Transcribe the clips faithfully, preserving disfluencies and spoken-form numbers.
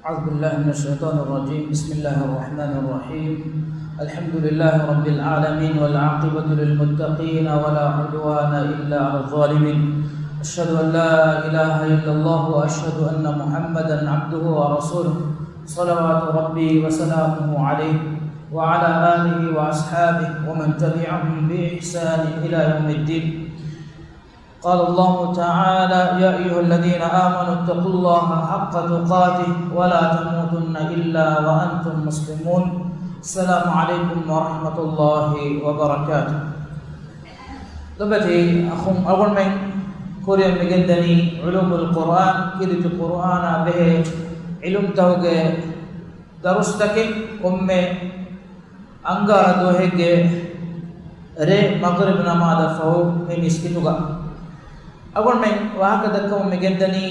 أعوذ بالله من الشيطان الرجيم. بسم الله الرحمن الرحيم. الحمد لله رب العالمين، والعاقبة للمتقين، ولا عدوان إلا على الظالمين. أشهد أن لا إله إلا الله، وأشهد أن محمدا عبده ورسوله، صلوات ربي وسلامه عليه، وعلى آله وأصحابه ومن تبعهم بإحسان إلى يوم الدين. قال الله تعالى: يا أيها الذين آمنوا اتقوا الله حق تقاته ولا تموتن إلا وأنتم مسلمون. السلام عليكم ورحمة الله وبركاته. ލޮބުވެތި އަޚުން، އަޅުގަނޑުމެން ކުރިއަށް މިގެންދަނީ ޢުލޫމުލް ޤުރްއާން، ކީރިތި ޤުރްއާނާ ބެހޭ ޢިލްމުތަކުގެ ދަރުސްތަކެއް. ކޮންމެ އަންގާރަ ދުވަހެއްގެ ރޭ މަޣްރިބް ނަމާދަށް ފަހު މި މިސްކިތުގަ އަޅުގަނޑުމެން ވާހަކަ ދައްކަމުން މިގެންދަނީ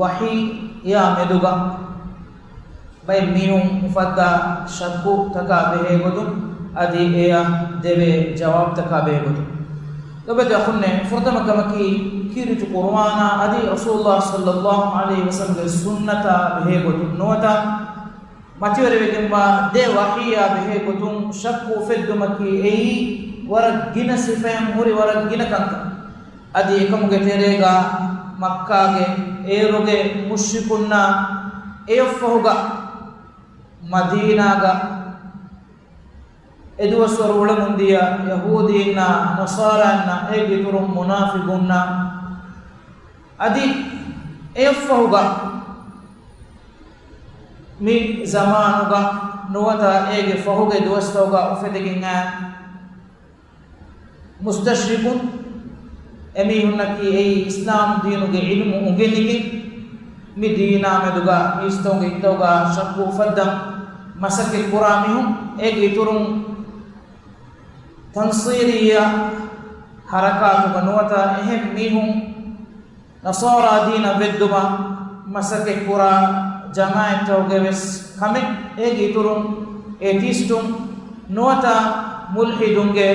ވަޙީއާ މެދުގަ ބައެއް މީހުން އުފައްދާ ޝައްކުތަކާ ބެހޭ ގޮތުން، އަދި އެޔަށް ދެވޭ ޖަވާބުތަކާ ބެހޭ ގޮތުން. ލޮބުވެތި އަޚުންނޭ، ފުރަތަމަ ކަމަކީ، ކީރިތި ޤުރްއާނާ އަދި ރަސޫލުﷲ ޞައްލަﷲ ޢަލައިހި ވަސައްލަމްގެ ސުންނަތާ ބެހޭ ގޮތުން ނުވަތަ، މަތިވެރިވެގެންވާ ދެ ވަޙީއާ ބެހޭ ގޮތުން ޝައްކު އުފެއްދުމަކީ އެއީ ވަރަށް ގިނަ ސިފައިން ހުރި ވަރަށް ގިނަ ކަންކަން. އަދި އެކަމުގެ ތެރޭގަ މައްކާގެ އޭރުގެ މުޝްރިކުންނާ އެއަށްފަހުގަ މަދީނާގަ އެދުވަސްވަރު އުޅެމުންދިޔަ ޔަހޫދީންނާ ނަޞާރާއިންނާ އޭގެ އިތުރުން މުނާފިޤުންނާ އަދި އެއަށްފަހުގަ މި ޒަމާނުގަ ނުވަތަ އޭގެ ފަހުގެ ދުވަސްތަކުގަ އުފެދިގެން އާ މުސްތަޝްރިޤުން، އެމީހުންނަކީ އެއީ އިސްލާމް ދީނުގެ ޢިލްމު އުނގެނިގެން، މި ދީނާ މެދުގަ މީސްތަކުގެ ހިތުގަ ޝައްކު އުފައްދަން މަސައްކަތް ކުރާ މީހުން. އޭގެ އިތުރުން ތަންޞީރިއްޔާ ޙަރަކާތުގަ ނުވަތަ އެހެން މީހުން ނަޞާރާ ދީނަށް ވެއްދުމަށް މަސައްކަތް ކުރާ ޖަމާޢަތްތަކުގެ ވެސް ކަމެއް. އޭގެ އިތުރުން އެތީސްޓުން ނުވަތަ މުލްޙިދުންގެ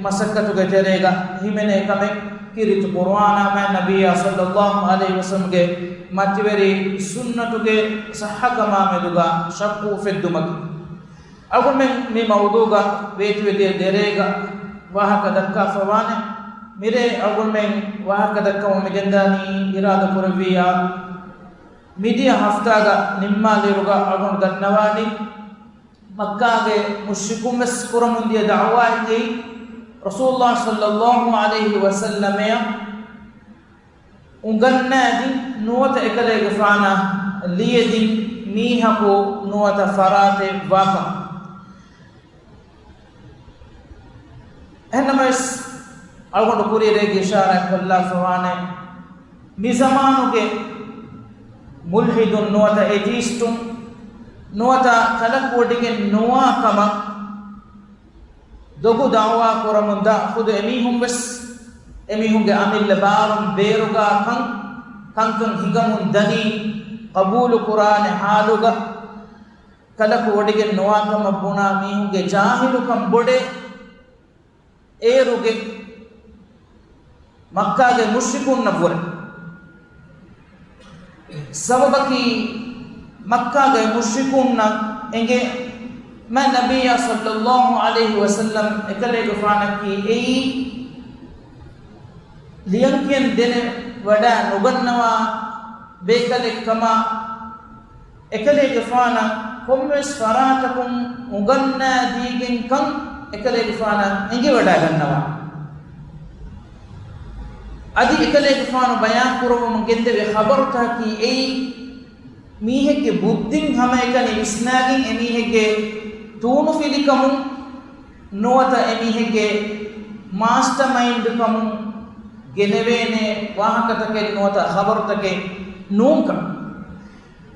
މަސައްކަތުގެ ތެރޭގަ ހިމެނޭ ކަމެއް. ކީރިތި ޤުރްއާނާ މާތް ނަބިއްޔާ ޞައްލަﷲ ޢަލައިހި ވަސައްލަމްގެ މަތިވެރި ސުންނަތުގެ ޞައްޙަކަމާ މެދުގަ ޝައްކު އުފެއްދުމަކީ. އަޅުގަނޑުމެން މި މައުޟޫޢުގަ ވޭތުވެދިޔަ ދެރޭގަ ވާހަކަ ދައްކާފަވާނެ. މިރޭ އަޅުގަނޑުމެން ވާހަކަ ދައްކަމުން މިގެންދާނީ އިރާދަ ކުރެއްވިއްޔާ، މިދިޔަ ހަފްތާގަ ނިންމާލިއިރުގަ އަޅުގަނޑު ދަންނަވާނީ، މައްކާގެ މުޝްރިކުން ވެސް ކުރަމުންދިޔަ ދަޢުވާއެއްގައި، ރަސޫލުﷲ ޞައްލަﷲ ޢަލައިހި ވަސައްލަމައަށް އުނގަންނާދިން ނުވަތަ އެކަލޭގެފާނަށް ލިޔެދިން މީހަކު ނުވަތަ ފަރާތެއް ވާކަން. އެހެންނަމަވެސް، އަޅުގަނޑު ކުރިއަރޭގެ އިޝާރާތް ކޮށްލާފަވާނެ، މި ޒަމާނުގެ މުލްޙިދުން ނުވަތަ އެތީސްޓުން ނުވަތަ ކަލަކުވޮޑިގެން ނުވާ ކަމަށް ދޮގު ދަޢުވާ ކުރަމުންދާ ޚުދު އެމީހުން ވެސް، އެމީހުންގެ އަމިއްލަ ބާރުން ބޭރުގާ ކަން، ކަންކަން ހިނގަމުން ދަނީ، ޤަބޫލު ކުރާނެ ޙާލުގަ، ކަލަކު ވޮޑިގެން ނުވާ ކަމަށް ބުނާ މީހުންގެ ޖާހިލުކަން ބޮޑޭ. އޭރުގެ މައްކާގެ މުޝްރިކުންނަށްވުރެ ސަބަބަކީ، މައްކާގެ މުޝްރިކުންނަށް އެނގޭ، މާތް ނަބިއްޔާ ޞައްލަﷲ ޢަލައިހި ވަސައްލަމް އެކަލޭގެފާނަކީ އެއީ ލިޔަންކިޔަން ދެނެ ވަޑާ ނުގަންނަވާ ބޭކަލެއް ކަމަށް އެކަލޭގެފާނަށް ކޮންމެވެސް ފަރާތަކުން އުނގަންނާދީގެން ކަން އެކަލޭގެފާނަށް އެނގިވަޑައިގަންނަވާ. އަދި އެކަލޭގެފާނު ބަޔާން ކުރައްވަމުން ގެންދެވޭ ޚަބަރުތަކަކީ އެއީ، މީހެއްގެ ބުއްދިން ހަމައެކަނި ވިސްނާގެން އެމީހެއްގެ ތޫނުފިލިކަމުން ނުވަތަ އެމީހެއްގެ މާސްޓަ މައިންޑް ކަމުން ގެނެވޭނެ ވާހަކަތަކެއް ނުވަތަ ޚަބަރުތަކެއް ނޫންކަން.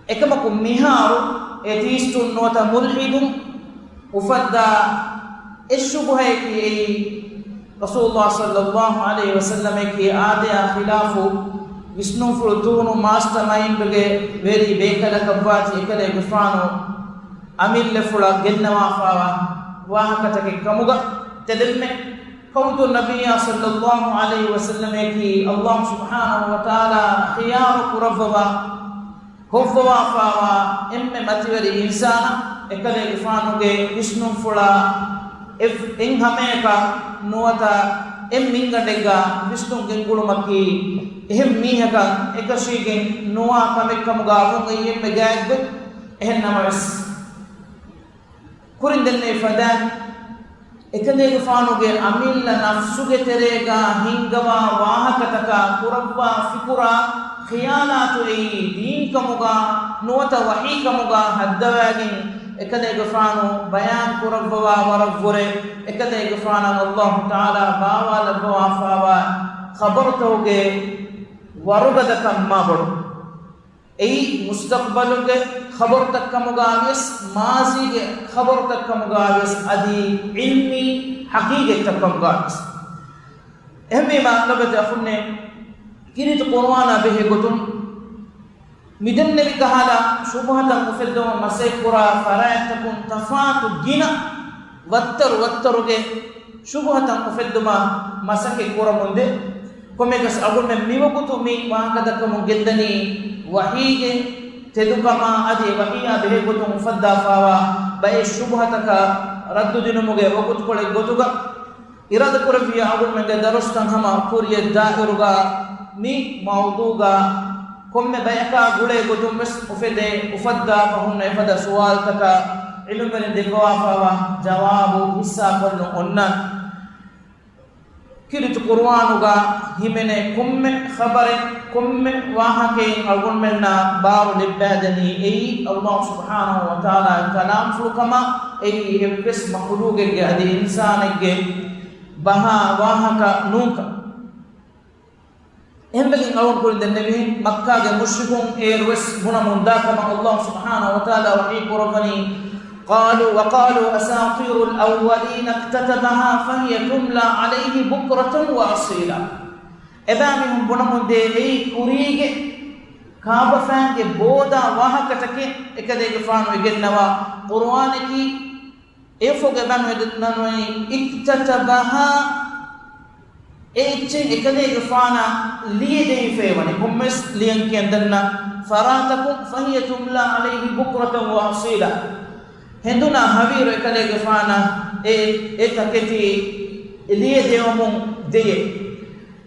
އެކަމަކު މިހާރު އެތީސްޓުން ނުވަތަ މުލްޙިދުން އުފައްދާ އެއް ޝުބުހައަކީ އެއީ، ރަސޫލުﷲ ޞައްލަﷲ ޢަލައިހި ވަސައްލަމަކީ އާދަޔާ ޚިލާފު ވިސްނުންފުޅު ތޫނު މާސްޓަ މައިންޑުގެ ވެރި ބޭކަލަކަށްވާތީ އެކަލޭގެފާނު އަމިއްލަފުޅަށް ގެންނަވާފައިވާ ވާހަކަތަކެއް ކަމުގަ ތެދެންމެ. ކައުތު ނަބިއްޔާ ޞައްލަﷲ ޢަލައިހި ވަސައްލަމަކީ ﷲ ސުބްޙާނަހޫ ވަތަޢާލާ ޚިޔާރު ކުރައްވަވާ ހޮއްވަވާފާވާ އެންމެ މަތިވެރި އިންސާނަށް އެކަލޭގެފާނުގެ ވިސްނުންފުޅާ އެ-، އެއް ހަމަޔަކަށް ނުވަތަ އެއް މިންގަނޑެއްގަ ވިސްނުން ގެންގުޅުމަކީ އެހެން މީހަކަށް އެކަށީގެން ނުވާ ކަމެއްކަމުގަ ވުން އެއީ އެންމެ ގާތްގޮތް. އެހެންނަމަވެސް، ކުރިން ދެންނެވި ފަދައިން، އެކަލޭގެފާނުގެ އަމިއްލަ ނަފްސުގެ ތެރޭގަ ހިންގަވާ ވާހަކަތަކާ ކުރައްވާ ފިކުރާ ޚިޔާލާތު އެއީ ދީންކަމުގަ ނުވަތަ ވަޙީކަމުގަ ހައްދަވައިގެން، އެކަލޭގެފާނު ބަޔާން ކުރައްވަވާ ވަރަށްވުރެ، އެކަލޭގެފާނަށް އައްލާހު ތަޢާލާ ބާވާލައްވަވާފާވާ ޚަބަރުތަކުގެ ވަރުގަދަކަން މާބޮޑު. އެއީ މުސްތަޤްބަލުގެ ޚަބަރުތައްކަމުގަވިޔަސް، މާޒީގެ ޚަބަރުތައްކަމުގަވިޔަސް، އަދި ޢިލްމީ ޙަޤީޤަތްތައްކަމުގަވިޔަސް. އެހެންވީމާ، ލޮބުވެތި އަޚުންނޭ، ކީރިތި ޤުރުއާނާ ބެހޭ ގޮތުން މިދެންނެވި ކަހަލަ ޝުބުހަތައް އުފެއްދުމަށް މަސައްކަތްކުރާ ފަރާތްތަކުން ތަފާތު ގިނަ ވައްތަރު ވައްތަރުގެ ޝުބުހަތައް އުފެއްދުމަށް މަސައްކަތް ކުރަމުންދޭ. ކޮންމެއަކަސް އަޅުގަނޑުމެން މިވަގުތު މި ވާހަކަދައްކަމުން ގެންދަނީ ވަޙީގެ ތެދުކަމާ އަދި ވަޙީއާ ބެހޭގޮތުން އުފައްދާފާވާ ބައެއް ޝުބުހަތަކަށް ރައްދުދިނުމުގެ ވަގުތުކޮޅެއް ގޮތުގަ، އިރާދަކުރެއްވިޔާ އަޅުގަނޑުމެންގެ ދަރުސްތައް ހަމަ ކުރިއަށް ދާއިރުގަ މި މައުޟޫގަ ކޮންމެ ބަޔަކާ ގުޅޭ ގޮތުން ވެސް އުފެދޭ އުފައްދާފަ ހުންނަ އެފަދަ ސުވާލުތަކަށް ޢިލްމުވެރިން ދެއްވަވާފާވާ ޖަވާބު ހިއްސާކޮށްލުން އޮންނާނެ. ކީރިތި ޤުރުއާނުގަ ހިމެނޭ ކޮންމެ ޚަބަރެއް، ކޮންމެ ވާހަކައެއް އަޅުގަނޑުމެންނަށް ބާރު ލިއްބައިދެނީ އެއީ އައްލާހު ސުބްޙާނަހު ވަތަޢާލާގެ ކަލާމްފުޅުކަމަށް. އެއީ އެއްވެސް މަޚުލޫޤެއްގެ އަދި އިންސާނެއްގެ ބަހާ ވާހަކަ ނޫންކަން. އެހެންވެގެން އަޅުގަނޑު ކުރިން ދެންނެވިހެން، މައްކާގެ މުޝްރިކުން އޭރު ވެސް ބުނަމުން ދާ ކަމަށް އައްލާހު ސުބްޙާނަހު ވަތަޢާލާ ވަޙީ ކުރައްވަނީ، قالوا وقالوا أساطير الأولين اكتتبها فهي تملى عليه بكرة وأصيلا. އެބައިމީހުން ބުނަމުންދޭ އެއީ ކުރީގެ ކާބަފައިންގެ ބޯދާ ވާހަކަތަކެއް އެކަލޭގެފާނު އެ ގެންނަވާ ޤުރުއާނަކީ، އެއަށްފަހުގެ ބަނު އެދެންނަންވަނީ، اكتتبها، އެ އެއްޗެއް އެކަލޭގެފާނަށް ލިޔެދެވިފައިވަނީ ކޮންމެސް ލިޔަން ކިޔަންދަންނަ ފަރާތަކުން، فهي تملى عليه بكرة وأصيلا. ހެނދުނާ ހަވީރު އެކަލޭގެފާނަށް އެ، އެ ތަކެތި ލިޔެދެވަމުން ދެޔޭ.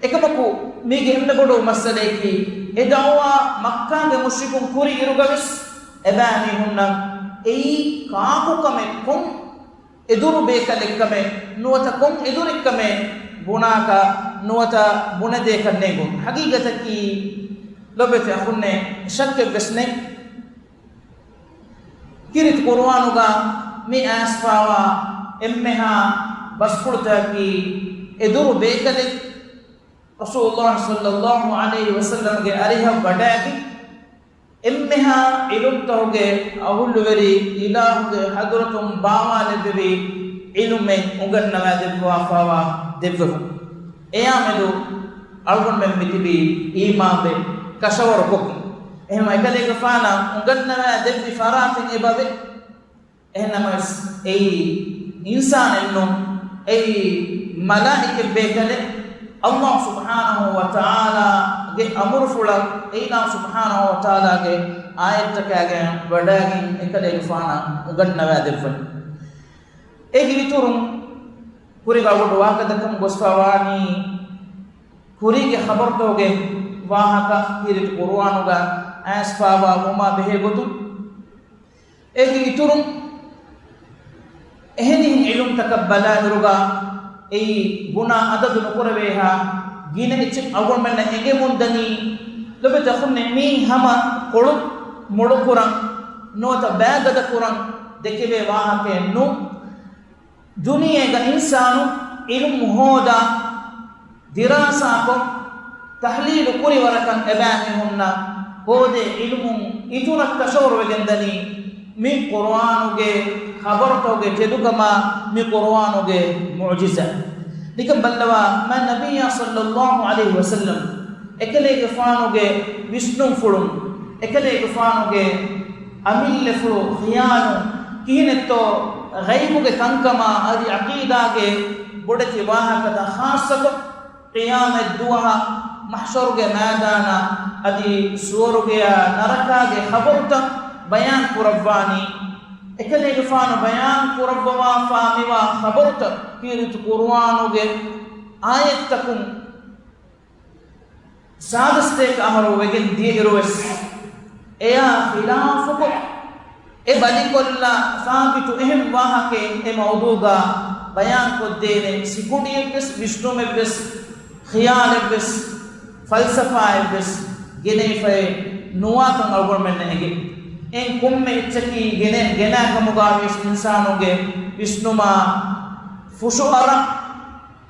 އެކަމަކު، މީގެ އެންމެ ބޮޑު މައްސަލަޔަކީ، އެ ދަޢުވާ މައްކާގެ މުޝްރިކުން ކުރި އިރުގަވެސް، އެބައިމީހުންނަށް އެއީ ކާކުކަމެއް، ކޮން އެދުރު ބޭކަލެއްކަމެއް، ނުވަތަ ކޮން އެދުރެއްކަމެއް ބުނާކަށް، ނުވަތަ ބުނެދޭކަށް ނޭނގުން. ޙަޤީޤަތަކީ، ލޮބުވެތި އަޚުންނޭ، ޝައްކެއްވެސް ނެތް. ކީރިތި ޤުރުއާނުގަ މި އައިސްފާވާ އެންމެހާ ބަސްފުޅުތަކަކީ، އެދުރު ބޭކަލެއް ރަސޫލުﷲ ޞައްލަﷲ ޢަލައިހި ވަސައްލަމްގެ އަރިހަށް ވަޑައިގެން، އެންމެހާ ޢިލްމުތަކުގެ އަހުލުވެރި އިލާހުގެ ޙަޟްރަތުން ބާވާލެއްވެވި ޢިލްމެއް އުނގަންނަވައިދެއްވާފާވާ ދެއްވެވުން. އެޔާމެދު އަޅުގަނޑުމެން މިތިބީ އީމާންވެ ކަށަވަރުކޮށް. އެހެންވެ، އެކަލޭގެފާނަށް އުނގަންނަވައި ދެއްވި ފަރާތެއް އެބަވޭ. އެހެންނަމަވެސް، އެއީ އިންސާނެއް ނޫން، އެއީ މަލާއިކަތް ބޭކަލެއް. އައްލާހު ސުބްޙާނަހު ވަތަޢާލާގެ އަމުރުފުޅަށް، އެއިލާހު ސުބްޙާނަހު ވަތަޢާލާގެ އާޔަތްތަކާގެން ވަޑައިގެން އެކަލޭގެފާނަށް އުނގަންނަވައިދެއްވަން. އޭގެ އިތުރުން ކުރީގެ އަޅުގަނޑު ވާހަކަދައްކަމުން ގޮސްފާވާނީ، ކުރީގެ ޚަބަރުތަކުގެ ވާހަކަ ކީރިތި ޤުރުއާނުގަ އައިސްފާވާ ވުމާ ބެހޭ ގޮތުން. އޭގެ އިތުރުން އެހެނިހެން ޢިލްމުތަކަށް ބަލާއިރުގަ އެއީ ބުނާ އަދަދު ނުކުރެވޭހާ ގިނަ އެއްޗެއް އަޅުގަނޑުމެންނަށް އެނގެމުންދަނީ. ލޮބުވެތި އަޚުންނޭ، މީ ހަމަ ކޮޅު މޮޅުކުރަން ނުވަތަ ބައިގަދަކުރަން ދެކެވޭ ވާހަކައެއް ނޫން. ދުނިޔޭގަ އިންސާނު ޢިލްމު ހޯދާ، ދިރާސާކޮށް، ތަޙްލީލު ކުރި ވަރަކަށް އެބައިމީހުންނަށް ހޯދޭ ޢިލްމުން އިތުރަށް ކަށަވަރުވެގެންދަނީ މި ޤުރުއާނުގެ ޚަބަރުތަކުގެ ތެދުކަމާ، މި ޤުރުއާނުގެ މުޢުޖިޒާ. ނިކަން ބައްލަވާ، މާތް ނަބިއްޔާ ޞައްލައްލާހު ޢަލައިހި ވަސައްލަމް އެކަލޭގެފާނުގެ ވިސްނުންފުޅުން، އެކަލޭގެފާނުގެ އަމިއްލަފުޅު ޚިޔާލުން ކިހިނެއްތޯ ޣައިބުގެ ކަންކަމާ އަދި ޢަޤީދާގެ ބޮޑެތި ވާހަކަތައް ޚާއްޞަކޮށް، ޤިޔާމަތް ދުވަހަށް މަޙްޝަރުގެ މައިދާނާ އަދި ސުވަރުގެއާ ނަރަކާގެ ޚަބަރުތައް ބަޔާން ކުރައްވާނީ. އެކަލޭގެފާނު ބަޔާން ކުރައްވަވާފާ މިވާ ޚަބަރުތައް ކީރިތި ޤުރުއާނުގެ އާޔަތްތަކުން ސާދަސްތޭކަ އަހަރު ވެގެން ދިޔައިރުވެސް، އެޔާ ޚިލާފުކޮށް، އެ ބަލިކޮށްލާ ސާބިތު އެހެން ވާހަކައެއް އެ މައުޟޫގަ ބަޔާންކޮށްދޭނެ ސިކުނޑިއެއްވެސް، ވިސްނުމެއްވެސް، ޚިޔާލެއްވެސް، ފަލްސަފާއެއްވެސް ގެނެވިފައެއް ނުވާކަން އަޅުގަނޑުމެންނަށް އެނގޭ. އެން ކޮންމެ އެއްޗަކީ ގެނެ، ގެނާ ކަމުގަވިޔަސް އިންސާނުގެ ވިސްނުމާ ފުށުއަރާ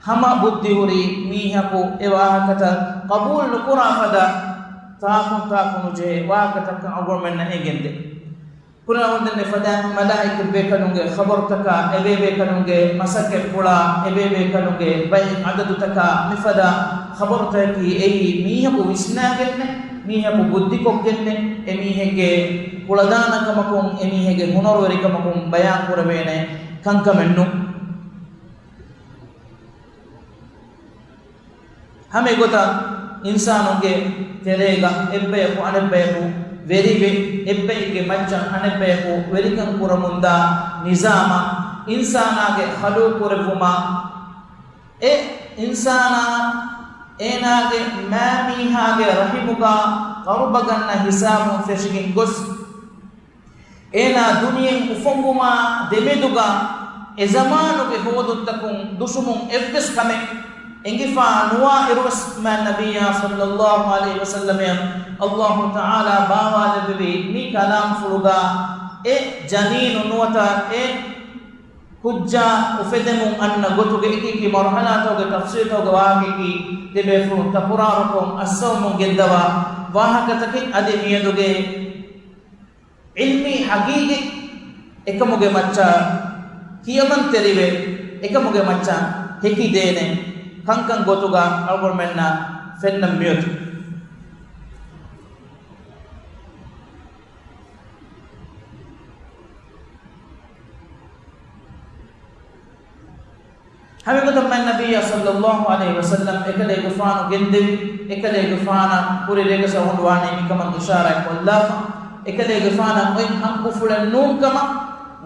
ހަމަ ބުއްދި ހުރި މީހަކު އެ ވާހަކަތައް ޤަބޫލު ނުކުރާ ފަދަ ތާކުން ތާކު ނުޖެހޭ ވާހަކަތައްކަން އަޅުގަނޑުމެންނަށް އެނގެންދޭ. ކުރިން އަޅުގަނޑުމެން ފަދައިން މަލާއިކަ ބޭކަލުންގެ ޚަބަރުތަކާ، އެބޭބޭކަލުންގެ މަސައްކަތްޕުޅާ، އެބޭބޭކަލުންގެ ބައެއް އަދަދުތަކާ މިފަދަ ޚަބަރުތަކަކީ އެއީ މީހަކު ވިސްނާގެންނެއް، މީހަކު ބުއްދިކޮށްގެންނެއް، އެމީހެއްގެ ކުޅަދާނަކަމަކުން، އެމީހެއްގެ ހުނަރުވެރިކަމަކުން ބަޔާން ކުރެވޭނެ ކަންކަމެއް ނޫން. ހަމަ އެގޮތަށް އިންސާނުންގެ ތެރޭގަ އެއްބަޔަކު އަނެއްބަޔަކު ވެރިވެ، އެއްބައެއްގެ މައްޗަށް އަނެއްބަޔަކު ވެރިކަން ކުރަމުންދާ ނިޒާމަށް އިންސާނާގެ ޚަލުޤު ކުރެއްވުމަށް، އެ އިންސާނާ އޭނާގެ މައިމީހާގެ ރަޙިމުގަ ޤަރުބަ ގަންނަ ހިސާބުން ފެށިގެން ގޮސް، އޭނާ ދުނިޔެއިން އުފަންވުމާ ދެމެދުގަ އެ ޒަމާނުގެ ހޯދުންތަކުން ދުށުމުން އެއްވެސް ކަމެއް އެނގިފާ ނުވާ އިރުވެސް މާތް ނަބިއްޔާ ޞައްލައްލާހު ޢަލައިހި ވަސައްލަމައަށް ﷲ ތަޢާލާ ބާވާލެއްވެވި މި ކަލާމްފުޅުގަ އެ ޖަނީނު ނުވަތަ އެ ކުއްޖާ އުފެދެމުން އަންނަ ގޮތުގެ އެކިއެކި މަރުޙަލާތަކުގެ ތަފްޞީލްތަކުގެ ވާހަކައަކީ ދެބޭފުޅުން ތަކުރާރުކޮށް އައްސަވަމުން ގެންދަވާ ވާހަކަތަކެއް. އަދި މިއަދުގެ ޢިލްމީ ޙަޤީޤަތް އެކަމުގެ މައްޗަށް ކިޔަމަންތެރިވެ، އެކަމުގެ މައްޗަށް ހެކިދޭނެ ކަންކަން ގޮތުގަ އަޅުގަނޑުމެންނަށް ފެންނަން މިއޮތީ. ހަމައެގޮތަށް މާތް ނަބިއްޔާ ޞައްލައްލާހު ޢަލައިހި ވަސައްލަމް އެކަލޭގެފާނު ގެންދެވި، އެކަލޭގެފާނަށް ކުރި ރޭގަސް އަޅުގަނޑު ވާނީ މިކަމަށް އިޝާރާތް ކޮށްލާފަ، އެކަލޭގެފާނަށް އޮތް ޙައްޤުފުޅެއް ނޫންކަމަށް،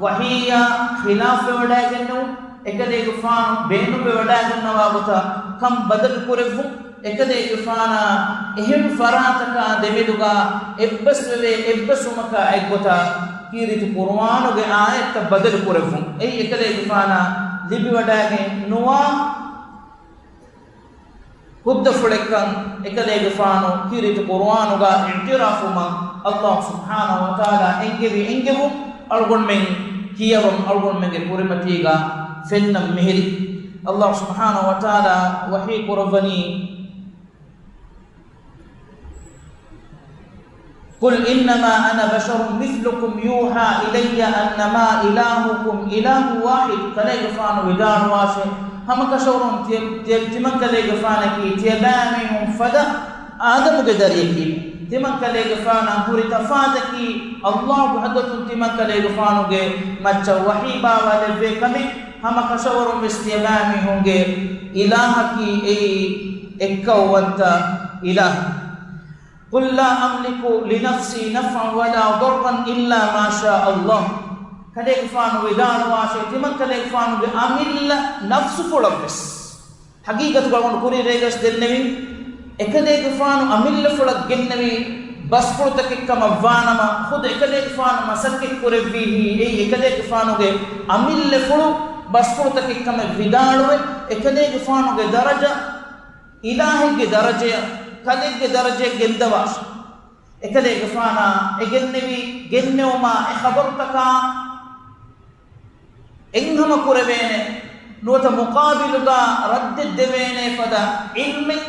ވަޙީއާ ޚިލާފްވެވަޑައިގެންނެވުން، އެކަލޭގެފާނު ބޭނުންވެވަޑައިގަންނަވާ ގޮތަށް ކަން ބަދަލު ކުރެއްވުން، އެކަލޭގެފާނާ އެހެން ފަރާތަކާ ދެމެދުގަ އެއްބަސްވެވޭ އެއްބަސްވުމަކާ އެއްގޮތަށް ކީރިތި ޤުރުއާނުގެ އާޔަތްތައް ބަދަލު ކުރެއްވުން. އެއީ އެކަލޭގެފާނާ ލިބިވަޑައިގެން ނުވާ ހުއްދަފުޅެއްކަން އެކަލޭގެފާނު ކީރިތި ޤުރުއާނުގަ އިޢުތިރާފުވުމަށް ﷲ ސުބްޙާނަހޫ ވަތަޢާލާ އެންގެވި އެންގެވުން އަޅުގަނޑުމެން ކިޔަވަން އަޅުގަނޑުމެންގެ ކުރިމަތީގަ ފެންނަން މިހިރީ. ﷲ ސުބްޙާނަހޫ ވަތަޢާލާ ވަޙީ ކުރައްވަނީ، قل إنما أنا بشر مثلكم يوحى إلي أنما إلهكم إله واحد. ކަލޭގެފާނު ވިދާޅުވާށޭ، ހަމަ ކަށަވަރުން ތިޔަ، ތިޔަ، ތިމަން ކަލޭގެފާނަކީ ތިޔަބައިމީހުން ފަދަ އާދަމުގެ ދަރިއެކީ. ތިމަން ކަލޭގެފާނަށް ހުރި ތަފާތަކީ ﷲ ގެ ޙަޟްރަތުން ތިމަން ކަލޭގެފާނުގެ މައްޗަށް ވަޙީ ބާވާލެއްވޭ ކަމެއް. ހަމަ ކަށަވަރުން ވެސް ތިޔަބައިމީހުންގެ އިލާހަކީ އެއީ އެއްކައުވަންތަ އިލާހެއް. قل لا أملك لنفسي نفعا ولا ضرا إلا ما شاء الله. ކަލޭގެފާނު ވިދާޅުވާށޭ، ތިމަން ކަލޭގެފާނުގެ އަމިއްލަ ނަފްސުފުޅަށްވެސް. ޙަޤީޤަތުގަ އަޅުގަނޑު ކުރިން ރޭގަސް ދެންނެވިން، އެކަލޭގެފާނު އަމިއްލަފުޅަށް ގެންނެވި ބަސްފުޅުތަކެއްކަމަށް ވާނަމަ، ޚުދު އެކަލޭގެފާނު މަސައްކަތް ކުރެއްވީހީ އެއީ އެކަލޭގެފާނުގެ އަމިއްލަފުޅު ބަސްފުޅުތަކެއްކަމެއް ވިދާޅުވެ، އެކަލޭގެފާނުގެ ދަރަޖަ އިލާހެއްގެ ދަރަޖަޔަށް، ކަލެއްގެ ދަރަޖަޔަށް ގެންދަވާށި. އެކަލޭގެފާނާ އެ ގެންނެވި ގެންނެވުމާ އެ ޚަބަރުތަކާ އެއްހަމަ ކުރެވޭނެ، ނުވަތަ މުޤާބިލުގަ ރައްދެއް ދެވޭނެ ފަދަ ޢިލްމެއް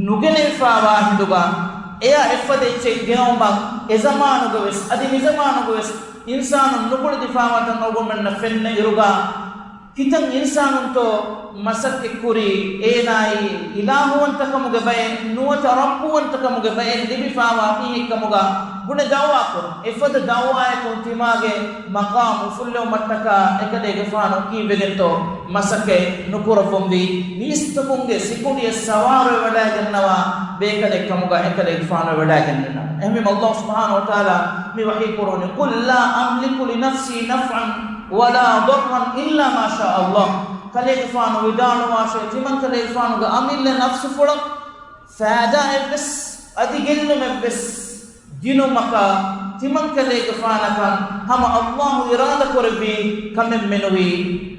ނުގެނެވިފައިވާ ހިނދުގަ، އެޔާ އެއްފަދަ އެއްޗެއް ގެނައުމަށް އެ ޒަމާނުގަވެސް އަދި މިޒަމާނުގަވެސް އިންސާނުން ނުކުޅެދިފާވާތަން އަޅުގަނޑުމެންނަށް ފެންނަ އިރުގަ، ކިތަން އިންސާނުންތޯ މަސައްކަތްކުރީ، އޭނާއީ އިލާހުވަންތަކަމުގެ ބައެއް ނުވަތަ ރައްބުވަންތަކަމުގެ ބައެއް ލިބިފާވާ މީހެއްކަމުގަ ބުނެ ދައުވާކުރަން. އެފަދަ ދައުވާއަކުން ތިމާގެ މަޤާމު އުފުއްލެވުމަށްޓަކާ އެކަލޭގެފާނު ކީއްވެގެންތޯ މަސައްކަތް ނުކުރައްވަންވީ؟ މީސްތަކުންގެ ސިކުނޑިއަށް ސަވާރުވެވަޑައިގަންނަވާ ބޭކަލެއްކަމުގަ އެކަލޭގެފާނު ވެވަޑައިގެންނެވި. އެހެންވީމަ ﷲ ސުބްޙާނަހޫ ވަތަޢާލާ މި ވަޙީކުރުވަނީ، قل لا أملك لنفسي نفعا ولا ضرا إلا ما شاء الله. ކަލޭގެފާނު ވިދާޅުވާށޭ، ތިމަންކަލޭގެފާނުގެ އަމިއްލަ ނަފްސުފުޅަށް ފައިދާއެއްވެސް، އަދި ގެއްލުމެއްވެސް ދިނުމަކަށް ތިމަންކަލޭގެފާނަކަށް ހަމަ ﷲ އިރާދަކުރެއްވި ކަމެއް މެނުވީ،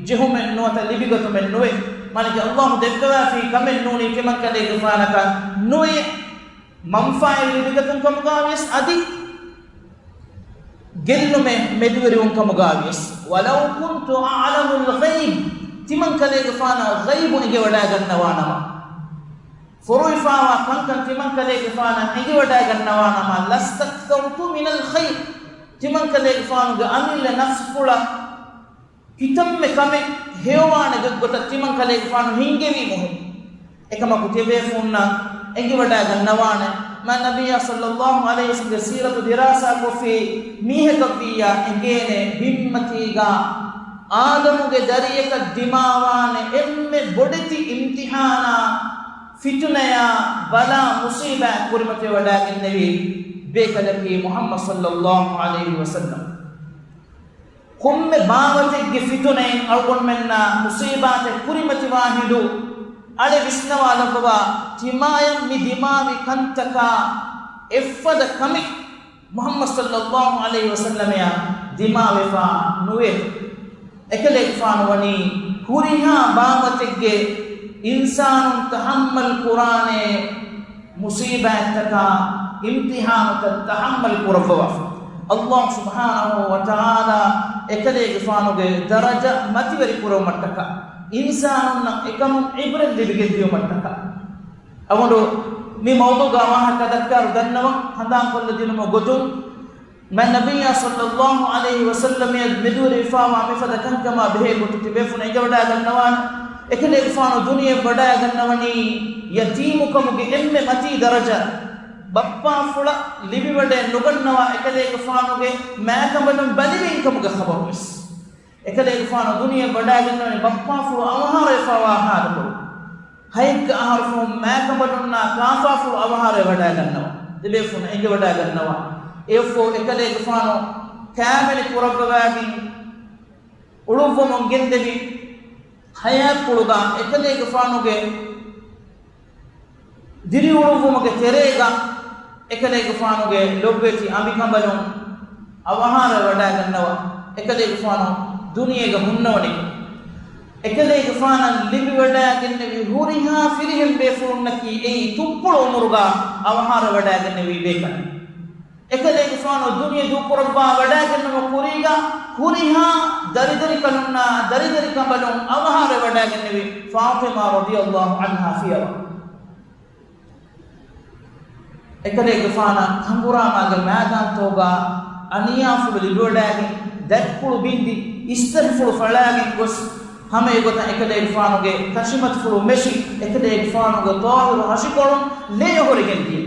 ޖެހުމެއް ނުވަތަ ލިބިގަތުމެއް ނުވޭ. މާނައަކީ ﷲ ދެއްވަވާފި ކަމެއް ނޫނީ ތިމަންކަލޭގެފާނަކަށް ނުވޭ. މަންފާއެއް ލިބިގަތުން ކަމުގަވިޔަސް އަދި ގެއްލުމެއް މެދުވެރިވުން ކަމުގަވިޔަސް. ولو كنت أعلم الغيب، ތިމަންކަލޭގެފާނަށް ޣައިބު އެނގިވަޑައިގަންނަވާނަމަ، ފޮރުވިފާވާ ކަންކަން ތިމަންކަލޭގެފާނަށް އެނގިވަޑައިގަންނަވާނަމަ، لستكثرت من الخير، ތިމަންކަލޭގެފާނުގެ އަމިއްލަ ނަފްސުފުޅަށް ކިތަންމެ ކަމެއް ހެޔޮވާނެ ގޮތްގޮތަށް ތިމަންކަލޭގެފާނު ހިންގެވީމުހެން. އެކަމަކު ތިޔަބޭފުންނަށް އެނގިވަޑައިގަންނަވާނެ، މާތް ނަބިއްޔާ ޞައްލައްލާހު ޢަލައިހި ވަސައްލަމްގެ ސީރަތު ދިރާސާކޮށްފި މީހަކަށްވިއްޔާ އެނގޭނެ، ބިންމަތީގަ އާދަމުގެ ދަރިއަކަށް ދިމާވާނެ އެންމެ ބޮޑެތި އިމްތިޙާނާ، ފިތުނަޔާ، ބަލާ، މުޞީބާތް ކުރިމަތިވެވަޑައިގެންނެވި ބޭކަލަކީ މުޙައްމަދު ޞައްލައްލާހު ޢަލައިހި ވަސައްލަމް. ކޮންމެ ބާވަތެއްގެ ފިތުނައިން އަޅުގަނޑުމެންނާ މުޞީބާތެއް ކުރިމަތިވާ ހިނދު، އަޅެ ވިސްނަވާލައްވަވާ، ތިމާޔަށް މި ދިމާވި ކަންތަކާ އެއްފަދަ ކަމެއް މުޙައްމަދު ޞައްލައްލާހު ޢަލައިހި ވަސައްލަމަޔަށް ދިމާވެފާ ނުވޭ. އެކަލޭގެފާނު ވަނީ ހުރިހާ ބާވަތެއްގެ އިންސާނުން ތަޙައްމަލް ކުރާނޭ މުޞީބާތްތަކާ، އިމްތިޙާނުތައް ތަޙައްމަލް ކުރައްވަވާފަ. ﷲ ސުބްޙާނަހޫ ވަތަޢާލާ އެކަލޭގެފާނުގެ ދަރަޖަ މަތިވެރި ކުރެވުމަށްޓަކާ، އިންސާނުންނަށް އެކަމުން ޢިބްރަތް ލިބިގެންދިޔުމަށްޓަކާ. އަމަނޑު މި މައުޟޫޢުގަ ވާހަކަ ދައްކާއިރު ދަންނަވަން ހަނދާންކޮށްލަދިނުމުގެ ގޮތުން، މާތް ނަބިއްޔާ ޞައްލައްލާހު ޢަލައިހި ވަސައްލަމަޔަށް މެދުވެރިވެފާވާ މިފަދަ ކަންކަމާ ބެހޭ ގޮތުން ތިބޭފުން އެނގިވަޑައިގަންނަވާނެ. އެކަލޭގެފާނު ދުނިޔެ ވަޑައިގަންނަވަނީ ޔަތީމުކަމުގެ އެންމެ މަތީ ދަރަޖަ، ބައްޕާފުޅަށް ލިބިވަޑައެއް ނުގަންނަވާ އެކަލޭގެފާނުގެ މާތަނބަލުން ބަލިވެއިން ކަމުގެ ޚަބަރުވެސް. އެކަލޭގެފާނު ދުނިޔެ ވަޑައިގަންނަވަނީ ބައްޕާފުޅު އަވަހާރަވެފާވާ ހާލުކޮޅު. ހައެއްގަ އަހަރު ފަހުން މާތަނބަލުންނާ ކާފާފުޅު އަވަހާރަވެވަޑައިގަންނަވާ. ތިބޭފުން އެނގިވަޑައިގަންނަވާ. އެއަށްފަހު އެކަލޭގެފާނު ކައިވެނި ކުރައްވަވައިގެން އުޅުއްވަމުން ގެންދެވި ހަޔާތްޕުޅުގަ އެކަލޭގެފާނުގެ ދިރިއުޅުއްވުމުގެ ތެރޭގަ އެކަލޭގެފާނުގެ ލޮބުވެތި އަނބިކަނބަލުން އަވަހާރަވެވަޑައިގަންނަވާ. އެކަލޭގެފާނު ދުނިޔޭގަ ހުންނަވަނިކޮށް، އެކަލޭގެފާނަށް ލިބިވަޑައިގެންނެވި ހުރިހާ ފިރިހެން ބޭފުޅުންނަކީ އެއީ ތުއްޕުޅު އުމުރުގަ އަވަހާރަވެވަޑައިގެންނެވި ބޭކަލެއް. އެކަލޭގެފާނު ދުނިޔެ ދޫކުރައްވާ ވަޑައިގެންނަވާ ކުރީގަ ހުރިހާ ދަރިދަރިކަލުންނާ ދަރިދަރިކަނބަލުން އަވަހާރަވެވަޑައިގެންނެވި ފާޠިމާ ރަޟިޔަﷲ ޢަންހާ ފިޔަވަ. އެކަލޭގެފާނަށް ހަނގުރާމާގެ މައިދާންތަކުގަ އަނިޔާފުޅު ލިބިވަޑައިގެން، ދަތްޕުޅު ބިންދި، އިސްތަށިފުޅު ފަޅާގެން ގޮސް، ހަމައެގޮތަށް އެކަލޭގެފާނުގެ ކަށިމަތިފުޅު މެށި، އެކަލޭގެފާނުގެ ޠާހިރު ހަށިކޮޅުން ލޭ އޮހޮރިގެން ދިޔަ.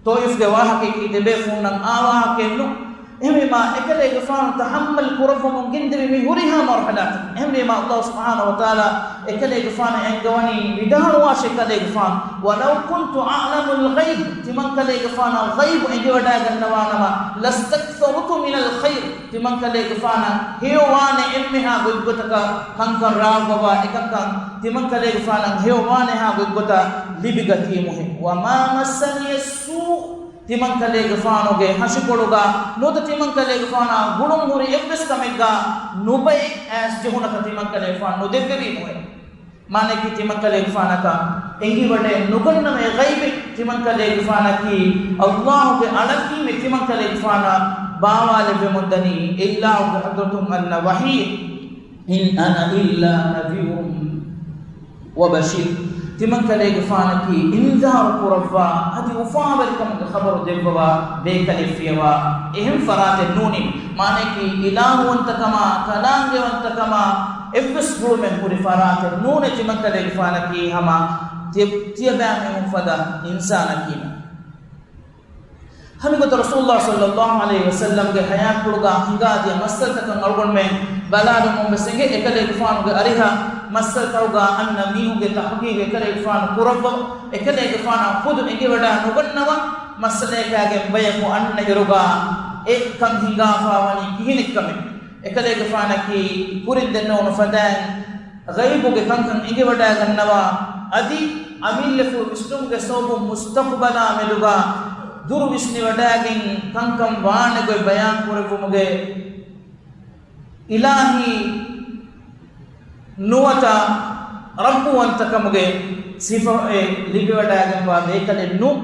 ޠާއިފްގެ ވާހަކައަކީ ތިބޭފުންނަށް އާ ވާހަކައެއް ނޫން. އެހެންވީމާ، އެކަލޭގެފާނު ތަޙައްމަލް ކުރައްވަމުން ގެންދެވި މި ހުރިހާ މަރުޙަލާތައް. އެހެންވީމާ، ﷲ ސުބްޙާނަހޫ ވަތަޢާލާ އެކަލޭގެފާނަށް އެންގަވަނީ ވިދާޅުވާށޭ ކަލޭގެފާނު، ولو كنت أعلم الغيب، ތިމަންކަލޭގެފާނަށް ޣައިބު އެނގިވަޑައިގަންނަވާނަމަ، لاستكثرت من الخير، ތިމަންކަލޭގެފާނަށް ހެޔޮވާނެ އެންމެހާ ގޮތްގޮތަކަށް ކަންކަން ރާވަވާ، އެކަންކަން ތިމަންކަލޭގެފާނަށް ހެޔޮވާނެހާ ގޮތްގޮތަށް ލިބިގަތީމުހެން. وما مسني السوء، ތިމަންކަލޭގެފާނުގެ ހަށިކޮޅުގަ ނުވަތަ ތިމަންކަލޭގެފާނާ ގުޅުން ހުރި އެއްވެސް ކަމެއްގަ ނުބައެއް އައިސް ޖެހުނަކަށް ތިމަންކަލޭގެފާނު ނުދެއްވެވީމުހެން. މާނައަކީ ތިމަންކަލޭގެފާނަކަށް އެނގިވަޑައެއް ނުގަންނަވަނީ ޣައިބެއް. ތިމަންކަލޭގެފާނަކީ ﷲގެ އަޅަކީމެ ތިމަންކަލޭގެފާނަށް ބާވާލެއްވެމުންދަނީ އެއިލާހުގެ ޙަޟްރަތުން އަންނަ ވަޙީ. إن أنا إلا نذير وبشير. ތިމަންކަލޭގެފާނަކީ އިންޒާރު ކުރައްވާ، އަދި އުފާވެރިކަމުގެ ޚަބަރު ދެއްވަވާ ބޭކަލެއްފިޔަވާ އެހެން ފަރާތެއް ނޫނީ. މާނައަކީ އިލާހުވަންތަކަމާ، ކަލާނގެވަންތަކަމާ، އެއްވެސް ގުޅުމެއް ހުރި ފަރާތެއް ނޫނޭ ތިމަންކަލޭގެފާނަކީ ހަމަ ތިޔަ-، ތިޔަބައިމީހުން ފަދަ އިންސާނަކީމެ. ހަމަ ގޮތަށް ރަސޫލުﷲ ޞައްލަﷲ ޢަލައިހި ވަސައްލަމްގެ ޙަޔާތްޕުޅުގާ ހިނގާދިޔަ މައްސަލަތަކަށް އަޅުގަނޑުމެން ބަލާލުމުން ވެސް އެނގޭ، އެކަލޭގެފާނުގެ އަރިހަށް މައްސަލަތަކުގާ އަންނަ މީހުންގެ ތަޙްޤީޤު އެކަލޭގެފާނު ކުރައްވަ، އެކަލޭގެފާނަށް ޚުދު އެނގިވަޑާ ނުގަންނަވާ މައްސަލަޔަކާގެން ބަޔަކު އަންނަ އިރުގާ އެ ކަން ހިނގާފާވަނީ ކިހިނެއްކަމެއް؟ އެކަލޭގެފާނަކީ ކުރިން ދެންނެވުނު ފަދައިން ޣައިބުގެ ކަންކަން އެނގިވަޑައިގަންނަވާ، އަދި އަމިއްލަފުޅު ވިސްނުމުގެ ސަބަބުން މުސްތަޤުބަލާ މެދުގާ ދުރު ވިސްނިވަޑައިގެން ކަންކަން ވާނެ ގޮތް ބަޔާން ކުރެއްވުމުގެ އިލާހީ ނުވަތަ ރައްބުވަންތަކަމުގެ ސިފައެއް ލިބިވަޑައިގެންވާ ބޭކަލެއް ނޫން.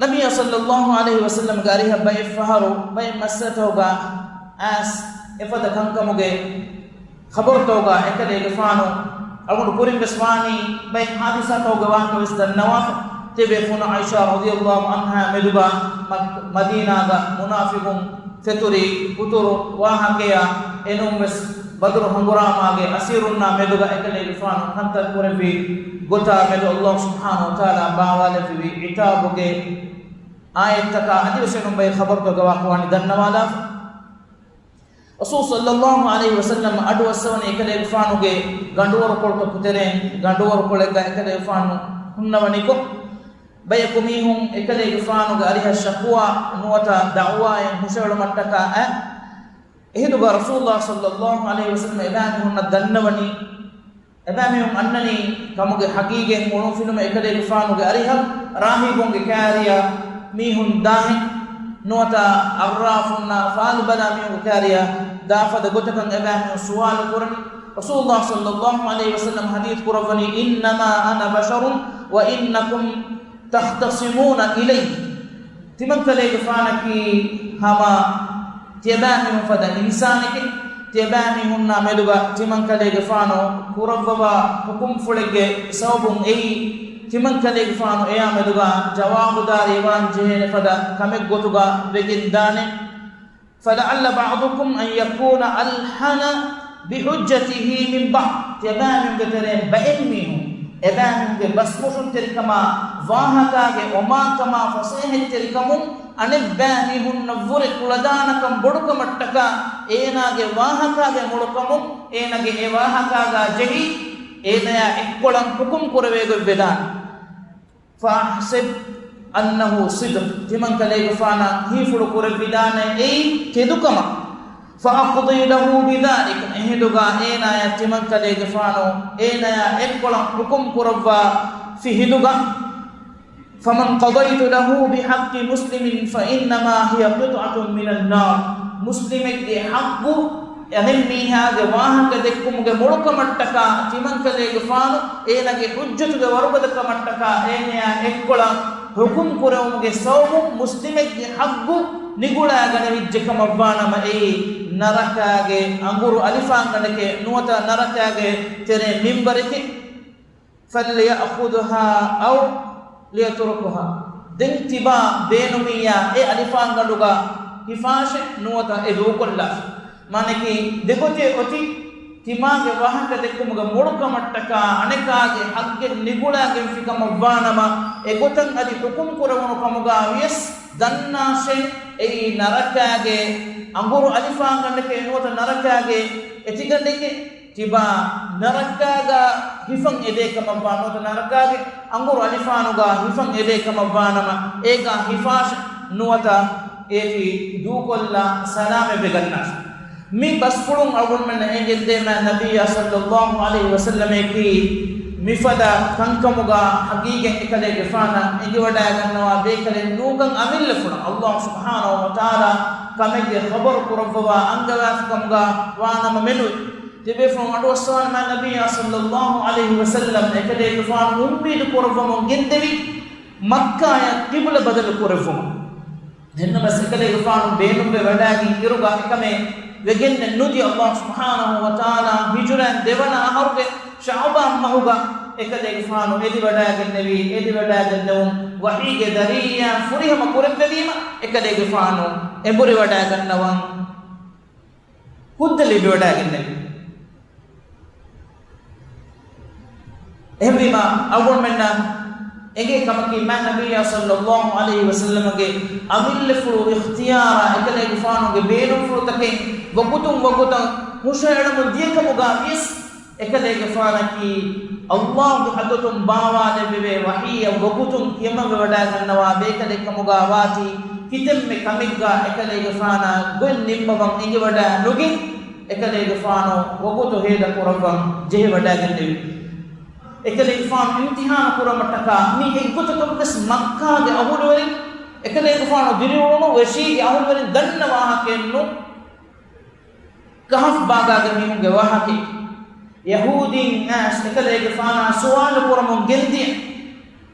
ނަބިއްޔާ ޞައްލަﷲ ޢަލައިހި ވަސައްލަމްގެ އަރިހަށް ބައެއް ފަހަރު ބައެއް މައްސަލަތަކުގަ އައިސް އެފަދަ ކަންކަމުގެ ޚަބަރުތަކުގަ އެކަލޭގެފާނު އަޅުގަނޑު ކުރިން ވެސް ވާނީ ބައެއް ޙާދިސާތަކުގެ ވާހަކަ ވެސް ދަންނަވާފަ. ތިޔަބޭފުޅުން ޢާއިޝާ ރަޟިޔަﷲ ޢަންހާ މެދުގަ މަ-، މަދީނާގަ މުނާފިޤުން ފެތުރި ކުތުރު ވާހަކަޔާ އެނޫން ވެސް ބަދުރު ހަނގުރާމާގެ އަސީރުންނާ މެދުގަ އެކަލޭގެފާނު ކަންތައް ކުރެއްވި ގޮތާ މެދު ﷲ ސުބްޙާނަހޫ ވަތަޢާލާ ބާވާލެއްވި ޢިޤާބުގެ އާޔަތްތަކާ އަދިވެސް އެނޫން ބައެއް ޚަބަރުތަކުގެ ވާހަކަ ވާނީ ދަންނަވާލާފަ. ރަސޫލު ޞައްލަﷲ ޢަލައިހި ވަސައްލަމް އަޑުއައްސަވަނީ އެކަލޭގެފާނުގެ ގަނޑުވަރުކޮޅުތަކު ތެރެއިން، ގަނޑުވަރުކޮޅެއްގަ އެކަލޭގެފާނު ހުންނަވަނިކޮށް، ބަޔަކު މީހުން އެކަލޭގެފާނުގެ އަރިހަށް ޝަކުވާ ނުވަތަ ދަޢުވާއެއް ހުށައެޅުމަށްޓަކާ އައި. އެހިނދުގަ ރަސޫލުﷲ ޞައްލަﷲ ޢަލައިހި ވަސައްލަމް އެބައިމީހުންނަށް ދަންނަވަނީ، އެބައިމީހުން އަންނަނީ ކަމުގެ ޙަޤީޤަތް އުޅުންފިލުމަށް އެކަލޭގެފާނުގެ އަރިހަށް ރާހިބުންގެ ކާރިޔަށް މީހުން ދާހެން ނުވަތަ އައްރާފުންނާ ފާލުބަލާ މީހުންގެ ކާރިޔަށް ދާފަދަ ގޮތަކަށް އެބައިމީހުން ސުވާލު ކުރަނީ. ރަސޫލުﷲ ޞައްލަﷲ ޢަލައިހި ވަސައްލަމް ޙަދީޘް ކުރައްވަނީ، إنما أنا بشر وإنكم تختصمون إَلَيَّ. ތިމަންކަލޭގެފާނަކީ ހަމަ ތިޔަބައިމީހުން ފަދަ އިންސާނެކޭ. ތިޔަބައިމީހުންނާ މެދުގަ ތިމަންކަލޭގެފާނު ކުރައްވަވާ ޙުކުމްފުޅެއްގެ ސަބަބުން އެއީ، ތިމަންކަލޭގެފާނު އެއާ މެދުގަ ޖަވާބުދާރީވާން ޖެހޭނެ ފަދަ ކަމެއްގޮތުގަ ވެގެންދާނެ. فلعل بعضكم أن يكون ألحن بحجته من بعض. ތިޔަބައިމީހުންގެ ތެރެއިން ބައެއް މީހުން އެބައިމީހުންގެ ބަސްފުށުންތެރިކަމާ، ވާހަކާގެ އޮމާކަމާ، ފަސޭހަތްތެރިކަމުން އަނެއްބައިމީހުންނަށްވުރެ ކުޅަދާނަކަން ބޮޑުކަމަށްޓަކާ، އޭނާގެ ވާހަކާގެ މޮޅުކަމުން އޭނާގެ އެ ވާހަކާގާ ޖެހި، އޭނަޔާ އެއްކޮޅަށް ޙުކުމް ކުރެވޭގޮތް ވެދާނެ. فأحسب أنه صدق. ތިމަންކަލޭގެފާނަށް ހީފުޅު ކުރެވިދާނެ އެއީ ތެދުކަމަށް. فأقضي له بذلك. އެހިނދުގަ އޭނާޔަށް ތިމަންކަލޭގެފާނު އޭނާޔާ އެއްކޮޅަށް ޙުކުމް ކުރައްވާ ފި ހިނދުގަ، فمن قضيت له بحق مسلم فإنما هي قطعة من النار. މުސްލިމެއްގެ ޙައްޤު އަނެއްމީހާގެ ވާހަކަ ދެއްކުމުގެ މޮޅުކަމަށްޓަކާ ތިމަންކަލޭގެފާނު އޭނާގެ ޙުއްޖަތުގެ ވަރުގަދަކަމަށްޓަކާ އޭނަޔާ އެއްކޮޅަށް ޙުކުމް ކުރެވުމުގެ ސަބަބުން މުސްލިމެއްގެ ޙައްޤު ނިގުޅާގަނެވިއްޖެ ކަމަށްވާނަމަ، އެއީ ނަރަކާގެ އަނގުރު އަލިފާންގަނޑެކޭ ނުވަތަ ނަރަކާގެ ތެރޭ މިންވަރެކޭ. فليأخذها أو ليتركها. ދެން ތިބާ ބޭނުމިއްޔާ އެ އަލިފާންގަނޑުގަ ހިފާށެ ނުވަތަ އެ ދޫކޮށްލާށެ. މާނައަކީ ދެގޮތެއް އޮތީ، ތިމާގެ ވާހަކަ ދެއްކުމުގެ މޮޅުކަމަށްޓަކާ އަނެކާގެ ޙައްޤެއް ނިގުޅާގެންފި ކަމަށްވާނަމަ، އެގޮތަށް އަދި ޙުކުމް ކުރެވުނު ކަމުގަ ވިޔަސް ދަންނާށޭ، އެއީ ނަރަކާގެ އަނގުރު އަލިފާންގަނޑެކޭ ނުވަތަ ނަރަކާގެ އެތިގަނޑެކޭ. ތިބާ ނަރަކާގަ ހިފަން އެދޭ ކަމަށްވާ ނުވަތަ ނަރަކާގެ އަނގުރު އަލިފާނުގަ ހިފަން އެދޭ ކަމަށްވާނަމަ، އޭގަ ހިފާށެ ނުވަތަ އޭތި ދޫކޮށްލާ ސަލާމަތްވެގަންނާށެ. މި ބަސްފުޅުން އަޅުގަނޑުމެންނަށް އެނގެންދޭމާ ނަބިއްޔާ ޞައްލައްލާހު ޢަލައިހި ވަސައްލަމަކީ މިފަދަ ކަންކަމުގަ ޙަޤީޤަތް އެކަލޭގެފާނަށް އެނގިވަޑައިގަންނަވާ ބޭކަލެއް ނޫންކަން އަމިއްލަފުޅަށް ﷲ ސުބްޙާނަހު ވަތަޢާލާ ކަމެއްގެ ޚަބަރު ކުރައްވަވާ އަންގަވާފިކަމުގަ ވާނަމަ މެނުވި. ތިބޭފުޅުން އަޑުއައްސަވާނަމާ ނަބިއްޔާ ޞައްލައްލާހު ޢަލައިހި ވަސައްލަމް އެކަލޭގެފާނު އުއްމީދު ކުރައްވަމުން ގެންދެވި މައްކާޔަށް ޤިބުލަ ބަދަލު ކުރެއްވުމަށް. އެހެންނަމަވެސް އެކަލޭގެފާނު ބޭނުންވެ ވަޑައިގެން އިރުގަ އެކަމެއް ވެގެންނެއް ނުދިޔަ. ﷲ ސުބްޙާނަހު ވަތަޢާލާ ހިޖުރައިން ދެވަނަ އަހަރުގެ ޝަޢުބާން މަހުގަ އެކަލޭގެފާނު އެދިވަޑައިގެންނެވި. އެދިވަޑައިގެންނެވުން ވަޙީގެ ދަރިއްޔާ ފުރިހަމަ ކުރެއްވެވީމަ އެކަލޭގެފާނު އެނބުރިވަޑައިގަންނަވަން ހުއްދަ ލިބިވަޑައިގެންނެވި. އެހެންވީމާ، އަޅުގަނޑުމެންނަށް އެނގޭ ކަމަކީ، މާތް ނަބިއްޔާ ޞައްލައްލާހު ޢަލައިހި ވަސައްލަމަގެ އަމިއްލަފުޅު އިޚްތިޔާރާ އެކަލޭގެފާނުގެ ބޭނުންފުޅުތަކެއް ވަގުތުން ވަގުތަށް ހުށައެޅަމުން ދިޔަކަމުގާ ވިޔަސް، އެކަލޭގެފާނަކީ އައްލާހުގެ ޙަޟްރަތުން ބާވާލެއްވެވޭ ވަޙީއަށް ވަގުތުން ކިޔަމަންވެވަޑައިގަންނަވާ ބޭކަލެއްކަމުގާ ވާތީ، ކިތަންމެ ކަމެއްގާ އެކަލޭގެފާނާ ގޮތް ނިންމަވަން އެނގިވަޑައި ނުގެން، އެކަލޭގެފާނު ވަގުތު ހޭދަކުރައްވަން ޖެހިވަޑައިގެންނެވި. އެކަލޭގެފާނު އިމްތިޙާނު ކުރުމަށްޓަކާ މި އެއްގޮތަކަށްވެސް މައްކާގެ އަހުލުވެރިން، އެކަލޭގެފާނު ދިރިއުޅުނު ވެށީގެ އަހުލުވެރިން ދަންނަ ވާހަކައެއްނު. ކަހަފް ބާގާގެ މީހުންގެ ވާހަކައެއް. ޔަހޫދީން އައިސް އެކަލޭގެފާނާ ސުވާލު ކުރަމުން ގެންދިޔަ.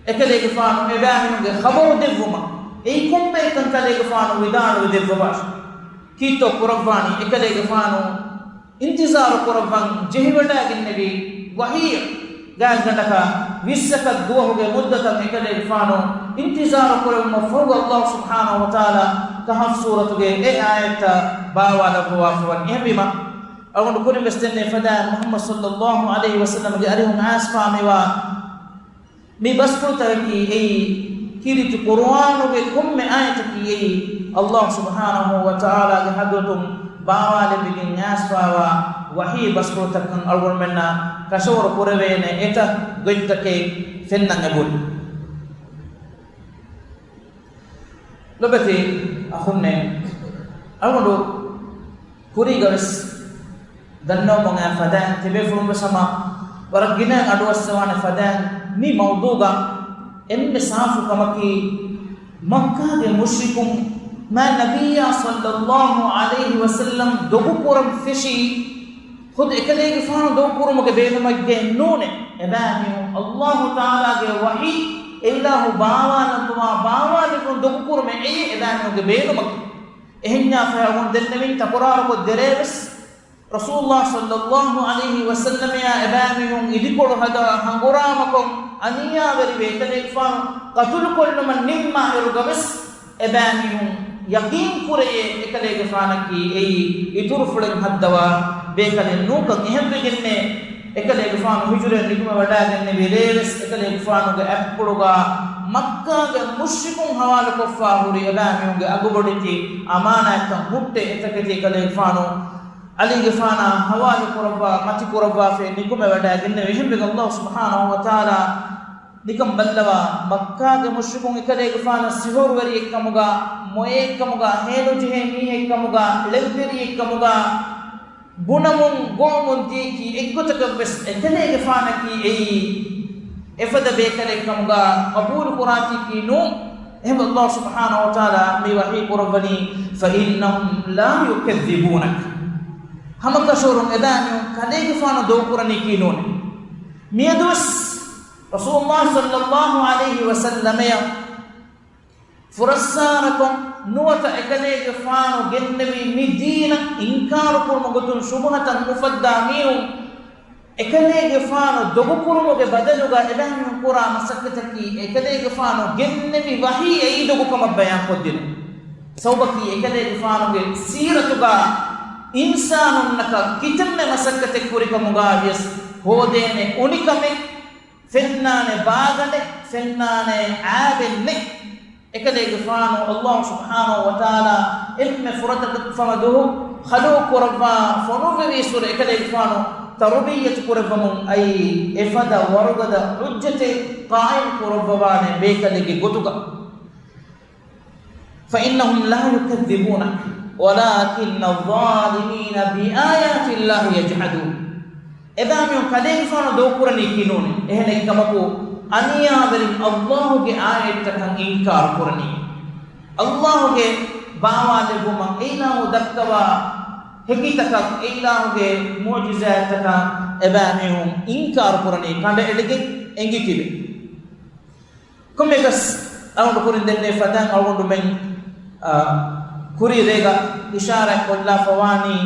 އެކަލޭގެފާނު އެބައިމީހުންގެ ޚަބަރު ދެއްވުމަށް، އެއީ ކޮންބައެއްކަން ކަލޭގެފާނު ވިދާޅުވެ ދެއްވަވާށި. ކީއްތޯ ކުރައްވާނީ؟ އެކަލޭގެފާނު އިންތިޒާރު ކުރައްވަން ޖެހިވަޑައިގެންނެވި ވަޙީއަށް. ގާތްގަނޑަކަށް ވިއްސަކަށް ދުވަހުގެ މުއްދަތަށް އެކަލޭގެފާނު އިންތިޒާރު ކުރެވުމަށްފަހު، އައްލާހު ސުބްޙާނަހު ވަތަޢާލާ ކަހަފް ސޫރަތުގެ އެ އާޔަތްތައް ބާވާލައްވަވާފަވަން. އެހެންވީމަ، އަޅުގަނޑު ކުރިން ވެސް ދެންނެވި ފަދައިން މުޙައްމަދު ޞައްލައްލާހު ޢަލައިހި ވަސައްލަމްގެ އަރިހުން އައިސްފާ މިވާ މި ބަސްފުޅުތަކަކީ އެއީ ކީރިތި ޤުރުއާނުގެ ކޮންމެ އާޔަތަކީ އެއީ އައްލާހު ސުބްޙާނަހު ވަތަޢާލާގެ ޙަޟްރަތުން ބާވާލެއްވިގެން އައިސްފާވާ ވަޙީ ބަސްފުޅުތަކަށް އަޅުގަނޑުމެންނަށް ކަށަވަރު ކުރެވޭނެ އެތައް ގޮތްތަކެއް ފެންނަން އެބުން. ލޮބެތި އަޚުންނޭ، އަޅުގަނޑު ކުރީގަވެސް ދަންނަވަމުން އައި ފަދައިން، ތިބޭފުޅުންވެސް ހަމަ ވަރަށް ގިނައިން އަޑުއައްސަވާނެ ފަދައިން، މި މައުޟޫގަ އެންމެ ސާފު ކަމަކީ، މައްކާގެ މުޝްރިކުން މާތް ނަބިއްޔާ ޞައްލައްލާހު ޢަލައިހި ވަސައްލަމް ދޮގުކުރަން ފެށީ، ޚުދު އެކަލޭގެފާނު ދޮގުކުރުމުގެ ބޭނުމެއްގައެއް ނޫނޭ. އެބައިމީހުން އައްލާހު ތަޢާލާގެ ވަޙީ އެއިލާހު ބާވާލައްވަވާ ބާވާލެއްވުން ދޮގުކުރުމެއް އެއީ އެބައިމީހުންގެ ބޭނުމަކީ. އެހެންޏާ ފަހެ އަޅުގަނޑު ދެންނެވިން ތަކުރާރުކޮށްދެރޭވެސް، ރަސޫލުﷲ ޞައްލައްލާހު ޢަލައިހި ވަސައްލަމައާ އެބައިމީހުން އިދިކޮޅު ހަދާ ހަނގުރާމަކޮށް، އަނިޔާވެރިވެ އެކަލޭގެފާނު ޤަތުލުކޮށްލުމަށް ނިންމާ އިރުގަވެސް، އެބައިމީހުން ޔަޤީންކުރެޔޭ އެކަލޭގެފާނަކީ އެއީ އިތުރުފުޅެއް ހައްދަވާ ބޭކަލެއް ނޫންކަން. އެހެންވެގެންނޭ އެކަލޭގެފާނު ހިޖުރައަށް ނިކުމެވަޑައިގެންނެވި ރޭވެސް އެކަލޭގެފާނުގެ އަތްޕުޅުގަ މައްކާގެ މުޝްރިކުން ހަވާލުކޮށްފާ ހުރި އެބައިމީހުންގެ އަގުބޮޑެތި އަމާނާތްތައް ހުއްޓެ އެތަކެތި އެކަލޭގެފާނު ޢަލީގެފާނާ ޙަވާލު ކުރައްވާ، މަތި ކުރައްވާފައި ނިކުމެވަޑައިގެންނެވި. އެހެންވެގެން ﷲ ސުބްޙާނަހޫ ވަތަޢާލާ ނިކަން ބައްލަވާ، މައްކާގެ މުޝްރިކުން އެކަލޭގެފާނަށް ސިޙުރުވެރިއެއްކަމުގާ، މޮޔައެއްކަމުގާ، ހޭނުޖެހޭ މީހެއްކަމުގާ، ޅެންވެރިއެއްކަމުގާ ބުނަމުން ގޮވަމުން ދިޔައީކީ އެއްގޮތަކަށްވެސް އެކަލޭގެފާނަކީ އެއީ އެފަދަ ބޭކަލެއްކަމުގާ ޤަބޫލު ކުރާތީކީ ނޫން. އެހެންވެ ﷲ ސުބްޙާނަހޫ ވަތަޢާލާ މި ވަޙީ ކުރައްވަނީ، فإنهم لا يكذبونك. ހަމަކަށަވަރުން އެބައިމީހުން ކަލޭގެފާނު ދޮގުކުރަނީކީ ނޫނޭ. މިއަދުވެސް ރަސޫލުﷲ ޞައްލައްލާހު ޢަލައިހި ވަސައްލަމަޔަށް ފުރައްސާރަކޮށް ނުވަތަ އެކަލޭގެފާނު ގެންނެވި މި ދީނަށް އިންކާރުކުރުމުގެ ގޮތުން ޝުބުހަތައް އުފައްދާ މީހުން، އެކަލޭގެފާނު ދޮގުކުރުމުގެ ބަދަލުގަ އެބައިމީހުން ކުރާ މަސައްކަތަކީ، އެކަލޭގެފާނު ގެންނެވި ވަޙީ އެއީ ދޮގުކަމަށް ބަޔާންކޮށްދިނުން. ސަބަބަކީ، އެކަލޭގެފާނުގެ ސީރަތުގަ އިންސާނުންނަކަށް ކިތަންމެ މަސައްކަތެއް ކުރިކަމުގަ ވިޔަސް ހޯދޭނެ އުނިކަމެއް، ފެންނާނެ ބާގަނޑެއް، ފެންނާނެ އާބެއް ނެތް. އެކަލޭގެފާނު ﷲ ސުބްޙާނަހޫ ވަތަޢާލާ އެންމެ ފުރަތަމަ ދުވަހު ޚަލްޤު ކުރައްވާ ފޮނުއްވެވީއިރު އެކަލޭގެފާނު ތަރުބިއްޔަތު ކުރެއްވަމުން އައީ އެފަދަ ވަރުގަދަ ޙުއްޖަތެއް ޤާއިމް ކުރައްވަވާނެ ބޭކަލެއްގެ ގޮތުގަ. فإنهم لا يكذبونك ولكن الظالمين بآيات الله يجحدون. އެބައިމީހުން ކަލޭގެފާނު ދޮގުކުރަނީކީ ނޫނޭ. އެހެނެއްކަމަކު، އަނިޔާވެރިން ﷲގެ އާޔަތްތަކަށް އިންކާރު ކުރަނީ. ﷲގެ ބާވާލެއްވުމަށް އެއިލާހު ދައްކަވާ ހެކިތަކަށް، އެއިލާހުގެ މުޢުޖިޒާތްތަކަށް އެބައިމީހުން އިންކާރު ކުރަނީ، ކަނޑައެޅިގެން އެނގިތިބެ. ކޮންމެއަކަސް އަޅުގަނޑު ކުރިން ދެންނެވި ފަދައިން އަޅުގަނޑުމެން، އާ، ކުރީ ރޭގަ އިޝާރާތް ކޮށްލާފަވާނީ،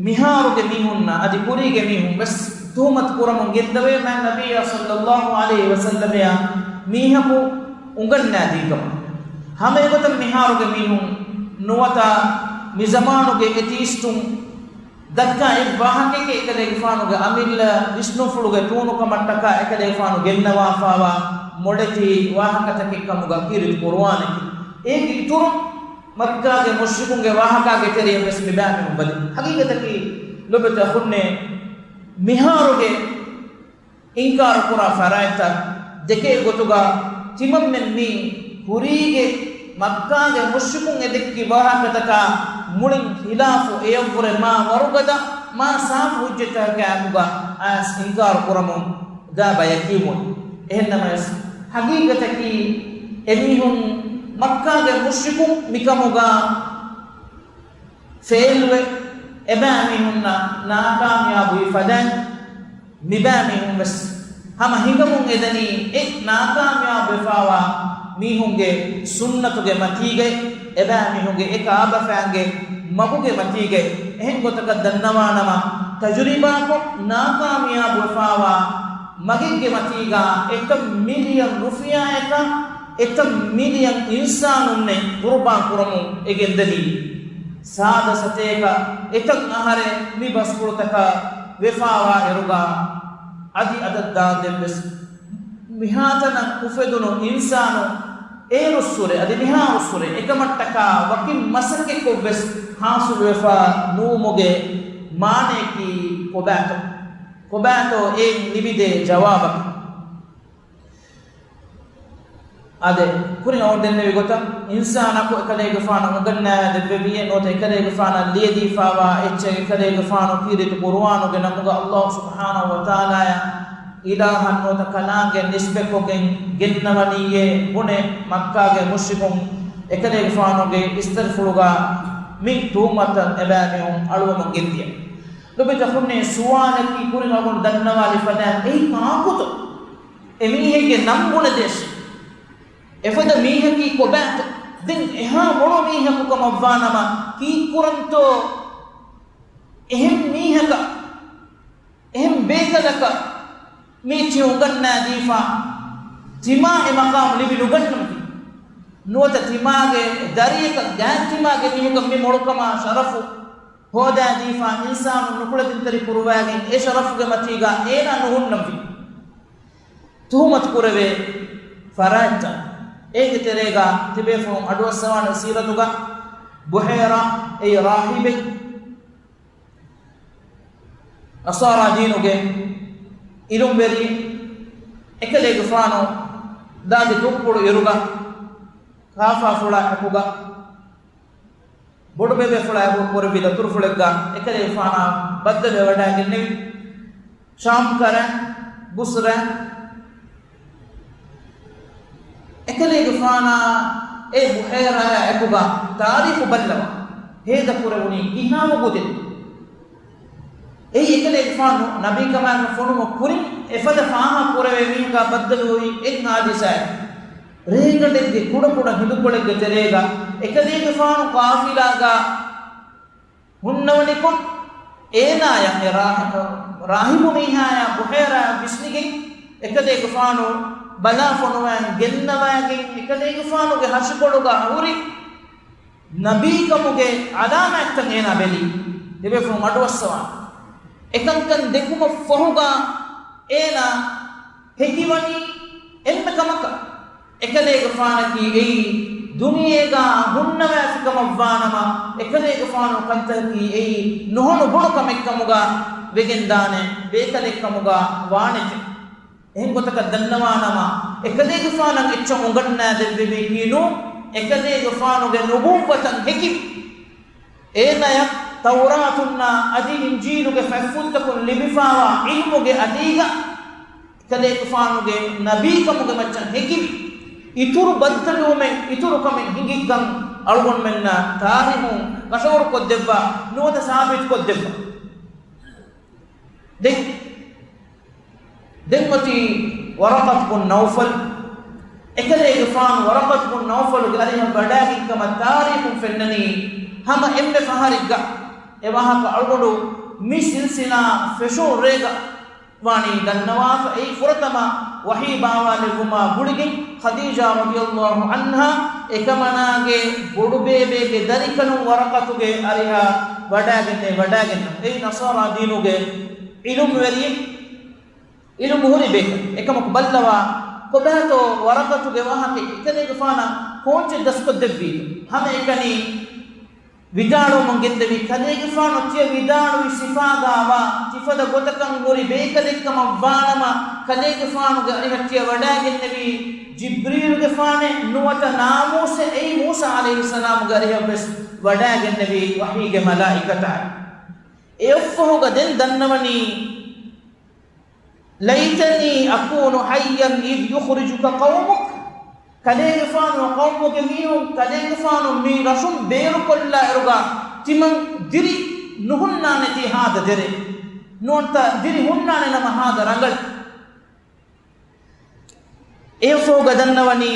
މިހާރުގެ މީހުންނަށް އަދި ކުރީގެ މީހުން ވެސް ތުހުމަތު ކުރަމުން ގެންދަވޭ، މާތް ނަބިއްޔާ ޞައްލައްލާހު ޢަލައިހި ވަސައްލަމައަށް މީހަކު އުނގަންނާދީ ކަމަށް. ހަމައެގޮތަށް މިހާރުގެ މީހުން ނުވަތަ މި ޒަމާނުގެ އެތީސްޓުން ދައްކާ އެއް ވާހަކައެކޭ އެކަލޭގެފާނުގެ އަމިއްލަ ވިސްނުންފުޅުގެ ތޫނުކަމަށްޓަކާ އެކަލޭގެފާނު ގެންނަވާފާވާ މޮޅެތި ވާހަކަތަކެއް ކަމުގަ ކީރިތި ޤުރުއާނަކީ. އޭގެ އިތުރުން މައްކާގެ މުޝްރިކުންގެ ވާހަކާގެ ތެރެއިން ވެސް މިބައިމީހުން ބަލި. ހަގީގަތަކީ ލޮބުވެތި އަޚުންނޭ، މިހާރުގެ އިންކާރު ކުރާ ފަރާތްތައް ދެކޭ ގޮތުގަ ތިމަންމެން މި ކުރީގެ މައްކާގެ މުޝްރިކުން އެދެއްކި ވާހަކަތަކާ މުޅިން ޚިލާފު އެޔަށްވުރެ މާ ވަރުގަދަ، މާ ސާފު ހުއްޖަތްތަކާ އެކުގަ އައިސް އިންކާރު ކުރަމުން ދާ ބަޔަކީ ވުން. އެހެންނަމަވެސް، ހަގީގަތަކީ އެމީހުން މައްކާގެ މުޝްރިކުން މިކަމުގަ ފެއިލްވެ، އެބައިމީހުންނަށް ނާކާމިޔާބުވި ފަދައިން، މިބައިމީހުން ވެސް ހަމަ ހިނގަމުން އެދަނީ އެ ނާކާމިޔާބުވެފާވާ މީހުންގެ ސުންނަތުގެ މަތީގައި، އެބައިމީހުންގެ އެ ކާބަފައިންގެ މަގުގެ މަތީގައި. އެހެން ގޮތަކަށް ދަންނަވާނަމަ، ތަޖުރިބާކޮށް ނާކާމިޔާބުވެފާވާ މަގެއްގެ މަތީގަ އެތައް މިލިއަން ރުފިޔާއަކަށް އެތައް މިލިއަން އިންސާނުންނެއް ޤުރުބާން ކުރަމުން އެ ގެންދަނީ. ސާދަ ސަތޭކަ އެތައް އަހަރެއް މި ބަސްފުޅުތަކަށް ވެފާވާ އިރުގަ އަދި އަދަށްދާންދެން ވެސް މިހާތަނަށް އުފެދުނު އިންސާނު އޭރުއްސުރެ އަދި މިހާރުއްސުރެ އެކަމަށްޓަކާ ވަކިން މަސައްކަތްކޮށް ވެސް ހާސިލުވެފާ ނުވުމުގެ މާނަޔަކީ ކޮބާތޯ؟ ކޮބާތޯ އެއިން ލިބިދޭ ޖަވާބަކީ؟ އާދެ، ކުރިން އަޅުގަނޑު ދެންނެވި ގޮތަށް، އިންސާނަކު އެކަލޭގެފާނަށް އުނގަންނާ ދެއްވެވިއޭ ނުވަތަ އެކަލޭގެފާނަށް ލިޔެދީފާވާ އެއްޗެއް އެކަލޭގެފާނު ކީރިތި ޤުރުއާނުގެ ނަމުގަ އައްލާހު ސުބްޙާނަހު ވަތަޢާލާއަށް އިލާހަށް ނުވަތަ ކަލާނގެ ނިސްބަތްކޮށްގެން ގެންނަވަނީއޭ ބުނެ، މައްކާގެ މުޝްރިކުން އެކަލޭގެފާނުގެ އިސްތަށިފުޅުގަ މި ތުހުމަތަށް އެބައިމީހުން އަޅުވަމުން ގެންދިޔަ. ލޮބުވެތި އަޚުންނޭ، ސުވާލަކީ ކުރިން އަޅުގަނޑު ދަންނަވާލި ފަދައިން އެއީ ކާކުތޯ؟ އެ މީހެއްގެ ނަން ބުނެދޭށޭ. އެފަދަ މީހަކީ ކޮބާތޯ؟ ދެން އެހާ ބޮޑު މީހަކު ކަމަށްވާނަމަ ކީއްކުރަންތޯ؟ އެހެން މީހަކަށް، އެހެން ބޭކަލަކަށް މި އެއްޗެއް އުނގަންނާދީފާ ތިމާ އެ މަޤާމު ލިބި ނުގަންނަންވީ. ނުވަތަ ތިމާގެ ދަރިޔަކަށް ގާތްތިމާގެ މީހަކަށް މި މޮޅުކަމާ ޝަރަފު ހޯދާދީފާ އިންސާނުން ނުކުޅެދިންތެރި ކުރުވާގެން އެ ޝަރަފުގެ މަތީގަ އޭނާ ނުހުންނަންވީ. ތުހުމަތު ކުރެވޭ ފަރާތްތައް. އޭގެ ތެރޭގަ ތިބޭފުޅުން އަޑުއައްސަވާނެ ސީރަތުގަ ބުޙައިރާ އެއީ ރާހިބެއް، ނަޞާރާ ދީނުގެ އިލުމްވެރި، އެކަލޭގެފާނު ދާދި ދުއްޕުޅު އިރުގަ ކާފާފުޅާ އެކުގަ ބޮޑުބޭބޭފުޅާ އެބަ ކުރެއްވި ދަތުރުފުޅެއްގަ އެކަލޭގެފާނާ ބައްދަލުވެވަޑައިގެންނެވި. ޝާމް ކަރަން، ބުޞްރާ، އެކަލޭގެފާނާ އެ ބުޙައިރާއާ އެކުގަ ތާރީޚު ބައްލަވާ ހޭދަ ކުރެވުނީ ކިހާ ވަގުތެއް؟ އެއީ އެކަލޭގެފާނު ނަބީކަމާގެ ފޮނުވުމަށް ކުރިން އެފަދަ ފާހަގަ ކުރެވޭ މީހަކާ ބައްދަލުވި އެއް ހާދިސާއެއް. ރޭގަނޑެއްގެ ކުޑަކުޑަ ހިނދުކޮޅެއްގެ ތެރޭގަ އެކަލޭގެފާނު ޤާފިލާގަ ހުންނަވަނިކޮށް، އޭނާޔަށް އެ ރާހި-، ރާހިބު މީހާޔާ ބުޙައިރާޔަށް ވިސްނިގެން، އެކަލޭގެފާނު ބަލާ ފޮނުވައިން ގެންނަވައިގެން، އެކަލޭގެފާނުގެ ހަށިކޮޅުގަ ހުރި ނަބީކަމުގެ ޢަލާމާތްތައް އޭނާ ބެލި. ތިބޭފުޅުން އަޑުއައްސަވާނެ. އެކަންކަން ދެކުމަށްފަހުގަ އޭނާ ހެކިވަނީ އެންމެ ކަމަކަށް. އެކަލޭގެފާނަކީ އެއީ ދުނިޔޭގަ ހުންނަވާފިކަމަށްވާނަމަ، އެކަލޭގެފާނު ކަންތަކަކީ އެއީ ނުހަނު ބޮޑު ކަމެއްކަމުގަ ވެގެންދާނެ، ބޭކަލެއްކަމުގަ ވާނެތެ. އެހެން ގޮތަކަށް ދަންނަވާނަމަ، އެކަލޭގެފާނަށް އެއްޗެއް އުނގަންނާދެއްވެވީކީ ނޫން، އެކަލޭގެފާނުގެ ނުބުއްވަތަށް ހެކިވި. އޭނަޔަށް ތައުރާތުންނާ އަދި އިންޖީލުގެ ފަތްފުށްތަކުން ލިބިފާވާ ޢިލްމުގެ އަލީގަ ކަލޭގެފާނުގެ ނަބީކަމުގެ މައްޗަށް ހެކިވި އިތުރު ބައްދަލުވުމެއް، އިތުރު ކަމެއް ހިނގިއްކަން އަޅުގަނޑުމެންނަށް ތާރީހުން ކަށަވަރުކޮށްދެއްވާ ނުވަތަ ސާބިތުކޮށްދެއްވާ. ދެން، ދެން އޮތީ ވަރަޤަތު ބުން ނައުފަލް. އެކަލޭގެފާނު ވަރަޤަތު ބުން ނައުފަލުގެ އަރިހަށް ވަޑައިގެން ކަމަށް ތާރީޚުން ފެންނަނީ ހަމަ އެންމެ ފަހަރެއްގަ. އެ ވާހަކަ އަޅުގަނޑު މި ސިލްސިލާ ފެށުން ރޭގަ ވާނީ ދަންނަވާފަ. އެއީ ފުރަތަމަ ވަޙީ ބާވާލެއްވުމާ ގުޅިގެން ޚަދީޖާ ރަޟިޔަﷲ ޢަންހާ އެކަމަނާގެ ބޮޑުބޭބޭގެ ދަރިކަލުން ވަރަޤަތުގެ އަރިހަށް ވަޑާގެންނެވި، ވަޑާގެންނަ. އެއީ ނަޞާރާ ދީނުގެ ޢިލްމުވެރިއެއް، ޢިލްމު ހުރި ބޭކަލެއް. އެކަމަކު ބައްލަވާ، ކޮބާތޯ ވަރަޤަތުގެ ވާހަކަ އެކަލޭގެފާނަށް ކޯއްޗެއް ދަސްކޮށްދެއްވީ؟ ހަމައެކަނި ވިދާޅުވަމުން ގެންދެވީ، ކަލޭގެފާނު ތިޔަ ވިދާޅުވި ސިފާގާވާ ތިފަދަ ގޮތަކަށް ހުރި ބޭކަލެއްކަމަށް ވާނަމަ، ކަލޭގެފާނުގެ އަރިހަށް ތިޔަ ވަޑާގެންނެވީ ޖިބްރީލުގެފާނޭ ނުވަތަ ނާމޫސެއް އެއީ މޫސާ ޢަލައިހިއްސަލާމުގެ އަރިހަށްވެސް ވަޑާގެންނެވީ ވަޙީގެ މަލާއިކަތާ. އެއަށްފަހުގަ ދެން ދަންނަވަނީ، ليتني أكون حيا إذ يخرجك قومك. ކަލޭގެފާނު ޤައުމުގެ މީހުން، ކަލޭގެފާނު މި ރަށުން ބޭރުކޮށްލާ އިރުގަ ތިމަން ދިރި ނުހުންނާނެތީ ހާދަ ދެރޭ. ނުވަތަ ދިރި ހުންނާނެ ނަމަ ހާދަ ރަނގަޅޭ. އެއަށްފަހުގަ ދަންނަވަނީ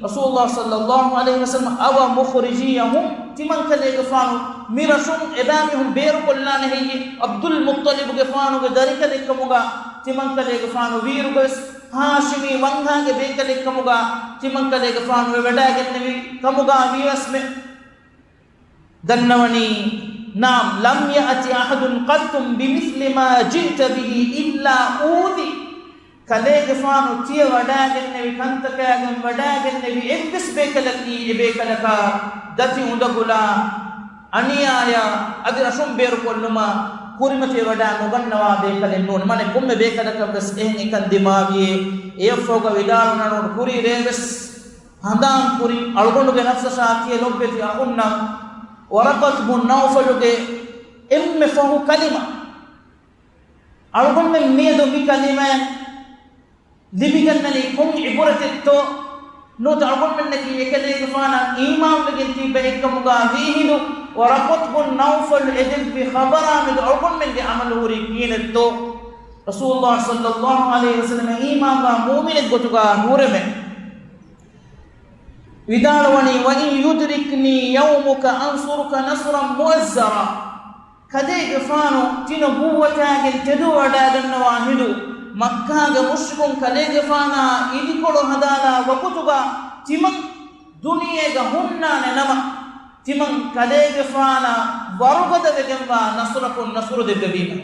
ރަސޫލުﷲ ޞައްލަﷲ ޢަލައިހި ވަސައްލަމަ، أو مخرجيهم، ތިމަން ކަލޭގެފާނު މި ރަށުން އެބައިމީހުން ބޭރުކޮށްލާނެ ހެއްޔޭ؟ ޢަބްދުލް މުއްޠަލިބުގެފާނުގެ ދަރިކަލެއްކަމުގަ ތިމަން ކަލޭގެފާނު ވީއިރުގަވެސް، ހާޝިމީ ވަންހާގެ ބޭކަލެއްކަމުގަ ތިމަން ކަލޭގެފާނު ވެވަޑައިގެންނެވި ކަމުގަ ވީވެސްމެ ދަންނަވަނީ، نعم، لم يأت أحد قط بمثل ما جئت به إلا أوذي. ކަލޭގެފާނު ތިޔަ ވަޑައިގެންނެވި ކަންތަކާގެން ވަޑައިގެންނެވި އެއްވެސް ބޭކަލަކީ އެބޭކަލަކާ ދަތި އުނދަގުލާ އަނިޔާޔާ އަދި ރަށުން ބޭރުކޮށްލުމަށް ކުރިމަތިވެވަޑައި ނުގަންނަވާ ބޭކަލެއް ނޫން. މާނަ ކޮންމެ ބޭކަލަކަށްވެސް އެހެން އެކަން ދިމާވިއޭ. އެއަށްފަހުގަ ވިދާޅުވަނީ ކުރީ ރޭވެސް ހަނދާން ކުރި އަޅުގަނޑުގެ ނަފްސަށާ ތިޔަ ލޮބުވެތި އަޚުންނަށް ވަރަޤަތު ބުން ނައުފަލުގެ އެންމެ ފަހު ކަލިމަ. އަޅުގަނޑުމެން މިއަދު މި ކަލިމައެއް ލިބިގަންނަނީ ކޮން ޢިބުރަތެއްތޯ؟ ނުވަތަ އަޅުގަނޑުމެންނަކީ އެކަލޭގެފާނަށް އީމާންވެގެން ތިއްބެވި ކަމުގަ ވީހިނދު ވަރަޤަތު ބުން ނައުފަލު އެދެއްވި ޚަބަރާ މެދު އަޅުގަނޑުމެންގެ ޢަމަލު ހުރީ ކިހިނެއްތޯ؟ ރަސޫލުﷲ ޞައްލަﷲ ޢަލައިހި ވަސައްލަމަ އީމާންވާ މުއުމިނެއް ގޮތުގަ ހުރެމެ ވިދާޅުވަނީ، وإن يدركني يومك أنصرك نصرا مؤزرا. ކަލޭގެފާނު ތި ނުބުއްވަތާގެން ތެދުވަޑައިގަންނަވާ ހިނދު، މައްކާގެ މުޝްރިކުން ކަލޭގެފާނާ އިދިކޮޅު ހަދާލާ ވަގުތުގަ ތިމަން ދުނިޔޭގަ ހުންނާނެ ނަމަ، ތިމަން ކަލޭގެފާނަށް ވަރުގަދަވެގެންވާ ނަޞްރަކުން ނަޞްރު ދެއްވެވީމެ.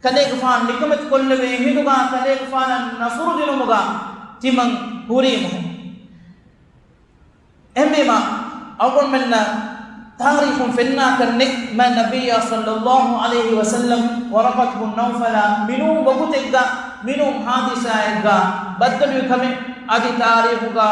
ކަލޭގެފާނު ނިކަމެތި ކޮށްލެވޭ ހިނދުގަ ކަލޭގެފާނަށް ނަޞްރު ދިނުމުގަ ތިމަން ހުރީމު. އެހެންވީމަ، އަޅުގަނޑުމެންނަށް ތާރީޚުން ފެންނާކަށް ނެތް މާތް ނަބިއްޔާ ޞައްލަﷲ ޢަލައިހި ވަސައްލަމް ވަރަޤަތު ބުން ނައުފަލާ މިނޫން ވަގުތެއްގަ، މިނޫން ހާދިސާއެއްގަ ބައްދަލުވި ކަމެއް، އަދި ތާރީޚުގަ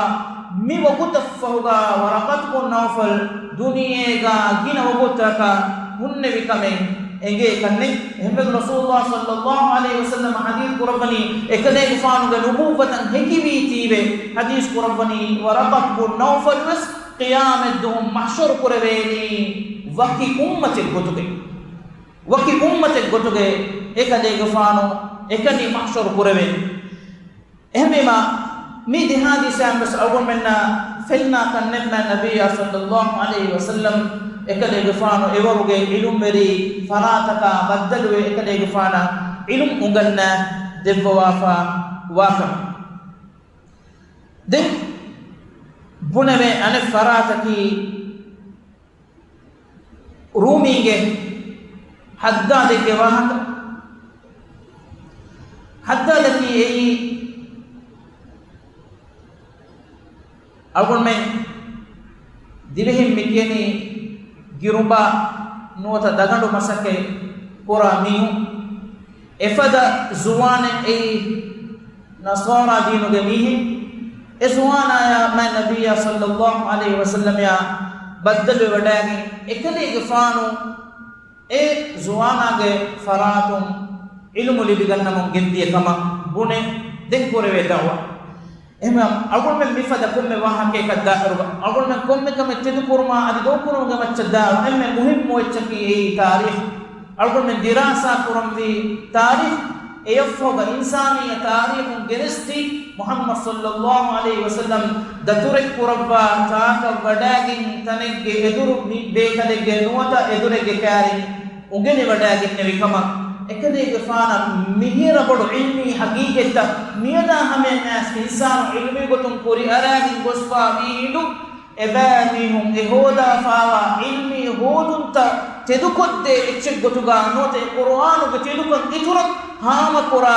މި ވަގުތަށްފަހުގަ ވަރަޤަތު ބުން ނައުފަލް ދުނިޔޭގަ ގިނަ ވަގުތަކަށް ހުންނެވި ކަމެއް އެނގޭކަށް ނެތް. އެހެންވެ ރަސޫލުﷲ ޞައްލަﷲ ޢަލައިހި ވަސައްލަމަ ޙަދީޘް ކުރައްވަނީ، އެކަލޭގެފާނުގެ ނުބުއްވަތަށް ހެކިވީތީވެ ޙަދީޘް ކުރައްވަނީ، ވަރަޤަތު ބުން ނައުފަލް ވެސް ޤިޔާމަތްދުވަހު މަޙްޝަރު ކުރެވޭނީ ވަކި އުއްމަތެއް ގޮތުގައި. ވަކި އުއްމަތެއް ގޮތުގައި އެކަލޭގެފާނު އެކަނި މަޙްޝަރު ކުރެވޭނީ. އެހެންވީމަ، މި ދެ ޙާދިސާއިން ވެސް އަޅުގަނޑުމެންނަށް ފެންނާކަށް ނެތް މާތް ނަބިއްޔާ ޞައްލަﷲ ޢަލައިހި ވަސައްލަމް އެކަލޭގެފާނު އެވަރުގެ ޢިލްމުވެރި ފަރާތަކާ ބައްދަލުވެ އެކަލޭގެފާނަށް ޢިލްމު އުނގަންނަ ދެއްވަވާފަ ވާކަމަށް. ދެން ބުނެވޭ އަނެއް ފަރާތަކީ، ރޫމީންގެ ޙައްދާދެއްގެ ވާހަކަ. ޙައްދާދަކީ އެއީ އަޅުގަނޑުމެން ދިވެހިން މި ކިޔަނީ ގިރުބާ ނުވަތަ ދަގަނޑު މަސައްކަތް ކުރާ މީހުން. އެފަދަ ޒުވާނެއް އެއީ ނަޞާރާ ދީނުގެ މީހެއް. އެ ޒުވާނާޔާ މާތް ނަބިއްޔާ ޞައްލަﷲ ޢަލައިހި ވަސައްލަމައާ ބައްދަލުވެވަޑައިގެން، އެކަލޭގެފާނު އެ ޒުވާނާގެ ފަރާތުން ޢިލްމު ލިބިގަންނަމުން ގެންދިޔަ ކަމަށް ބުނެ، ދެން ކުރެވޭ ދަޢުވާ. އެހެންވެ، އަޅުގަނޑުމެން މިފަދަ ކޮންމެ ވާހަކައަކަށް ދާއިރުގަ، އަޅުގަނޑުމެން ކޮންމެ ކަމެއް ތެދުކުރުމާ އަދި ގޮވުކުރުމުގެ މައްޗަށް ދާއިރު އެންމެ މުހިއްމު އެއްޗަކީ އެއީ ތާރީޚު. އަޅުގަނޑުމެން ދިރާސާ ކުރަންވީ ތާރީޚު. އެއަށްފަހުގަ އިންސާނިއްޔަ ތާރީޚުން ގެނެސްދީ، މުޙައްމަދު ޞައްލަﷲ ޢަލައިހި ވަސައްލަމް ދަތުރެއް ކުރައްވާ ތާކަށް ވަޑައިގެން ތަނެއްގެ އެދުރު މި ބޭކަލެއްގެ ނުވަތަ އެދުރެއްގެ ކާރިން އުނގެނިވަޑައިގެންނެވި ކަމަށް. އެކަލޭގެފާނަށް މިހިރަ ބޮޑު ޢިލްމީ ޙަޤީޤަތްތައް މިއަދާ ހަމަޔަށް އައިސް އިންސާނު ޢިލްމީ ގޮތުން ކުރިއަރާގެން ގޮސްފާވީ ހިނދު، އެބައިމީހުން އެ ހޯދާފާވާ ޢިލްމީ ހޯދުންތައް ތެދުކޮށްދޭ އެއްޗެއް ގޮތުގަ ނުވަތަ އެ ޤުރުއާނުގެ ތެދުކަން އިތުރަށް ހާމަކުރާ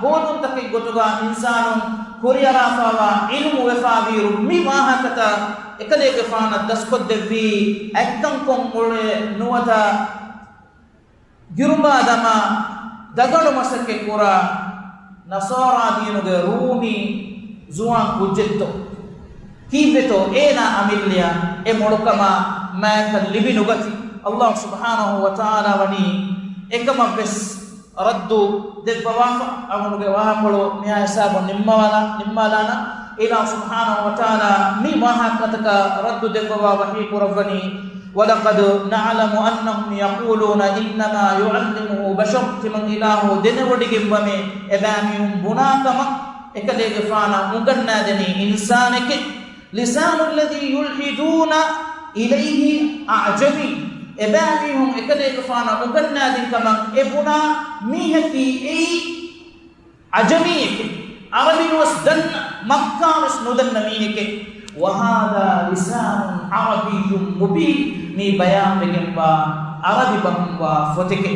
ހޯދުންތަކެއް ގޮތުގަ އިންސާނުން ކުރިއަރާފާވާ ޢިލްމު ވެފާވީއިރު، މި ވާހަކަތައް އެކަލޭގެފާނަށް ދަސްކޮށްދެއްވީ އަތްކަންކޮށް އުޅޭ ނުވަތަ ގިރުމާ ދަމާ ދަގަނޑު މަސައްކަތް ކުރާ ނަޞާރާ ދީނުގެ ރޫމީ ޒުވާން ކުއްޖެއްތޯ؟ ކީއްވެތޯ އޭނާ އަމިއްލަޔަށް އެ މޮޅުކަމާ މާތްކަން ލިބި ނުގަތީ؟ ﷲ ސުބްޙާނަހޫ ވަތަޢާލާ ވަނީ އެކަމަށް ވެސް ރައްދު ދެއްވަވާފަ. އަޅުގަނޑުގެ ވާހަކަކޮޅު މިހާ ހިސާބުން ނިންމާލާ، ނިންމާލާނަ. އިލާހު ސުބްޙާނަހޫ ވަތަޢާލާ މި ވާހަކަތަކަށް ރައްދު ދެއްވަވާ ވަޙީ ކުރައްވަނީ، وَلَقَدْ نَعْلَمُ أَنَّهُمْ يَقُولُونَ إِنَّمَا يُعَلِّمُهُ بَشَرٌ، ތިމަން އިލާހު ދެނެވޮޑިގެންވަމޭ، އެބައިމީހުން ބުނާ ކަމަށް އެކަލޭގެފާނަށް އުނގަންނާދެނީ އިންސާނެކޭ. لِسَانُ الَّذِي يُلْحِدُونَ إِلَيْهِ أَعْجَمِيٌّ، އެބައިމީހުން އެކަލޭގެފާނަށް އުނގަންނާދިން ކަމަށް އެ ބުނާ މީހަކީ އެއީ އަޖަމީއެކޭ. ޢަރަބިނުވެސް ދަންނަ، މައްކާވެސް ނުދަންނަ މީހެކޭ. وَهَذَا لِسَانٌ عَرَبِيٌّ مُبِينٌ، މީ ބަޔާންވެގެންވާ ޢަރަބި ބަހުންވާ ފޮތެކޭ.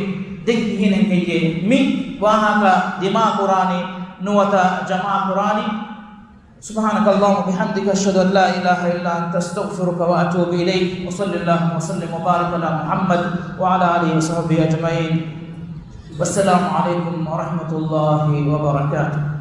ދެން ކިހިނެއް ހެއްޔޭ މި ވާހަކަ ދިމާކުރާނީ ނުވަތަ ޖަމާކުރާނީ؟ سبحانك اللهم وبحمدك، أشهد أن لا إله إلا أنت، أستغفرك وأتوب إليك. وصل اللهم وسلم وبارك على محمد وعلى آله وصحبه أجمعين. والسلام عليكم ورحمة الله وبركاته.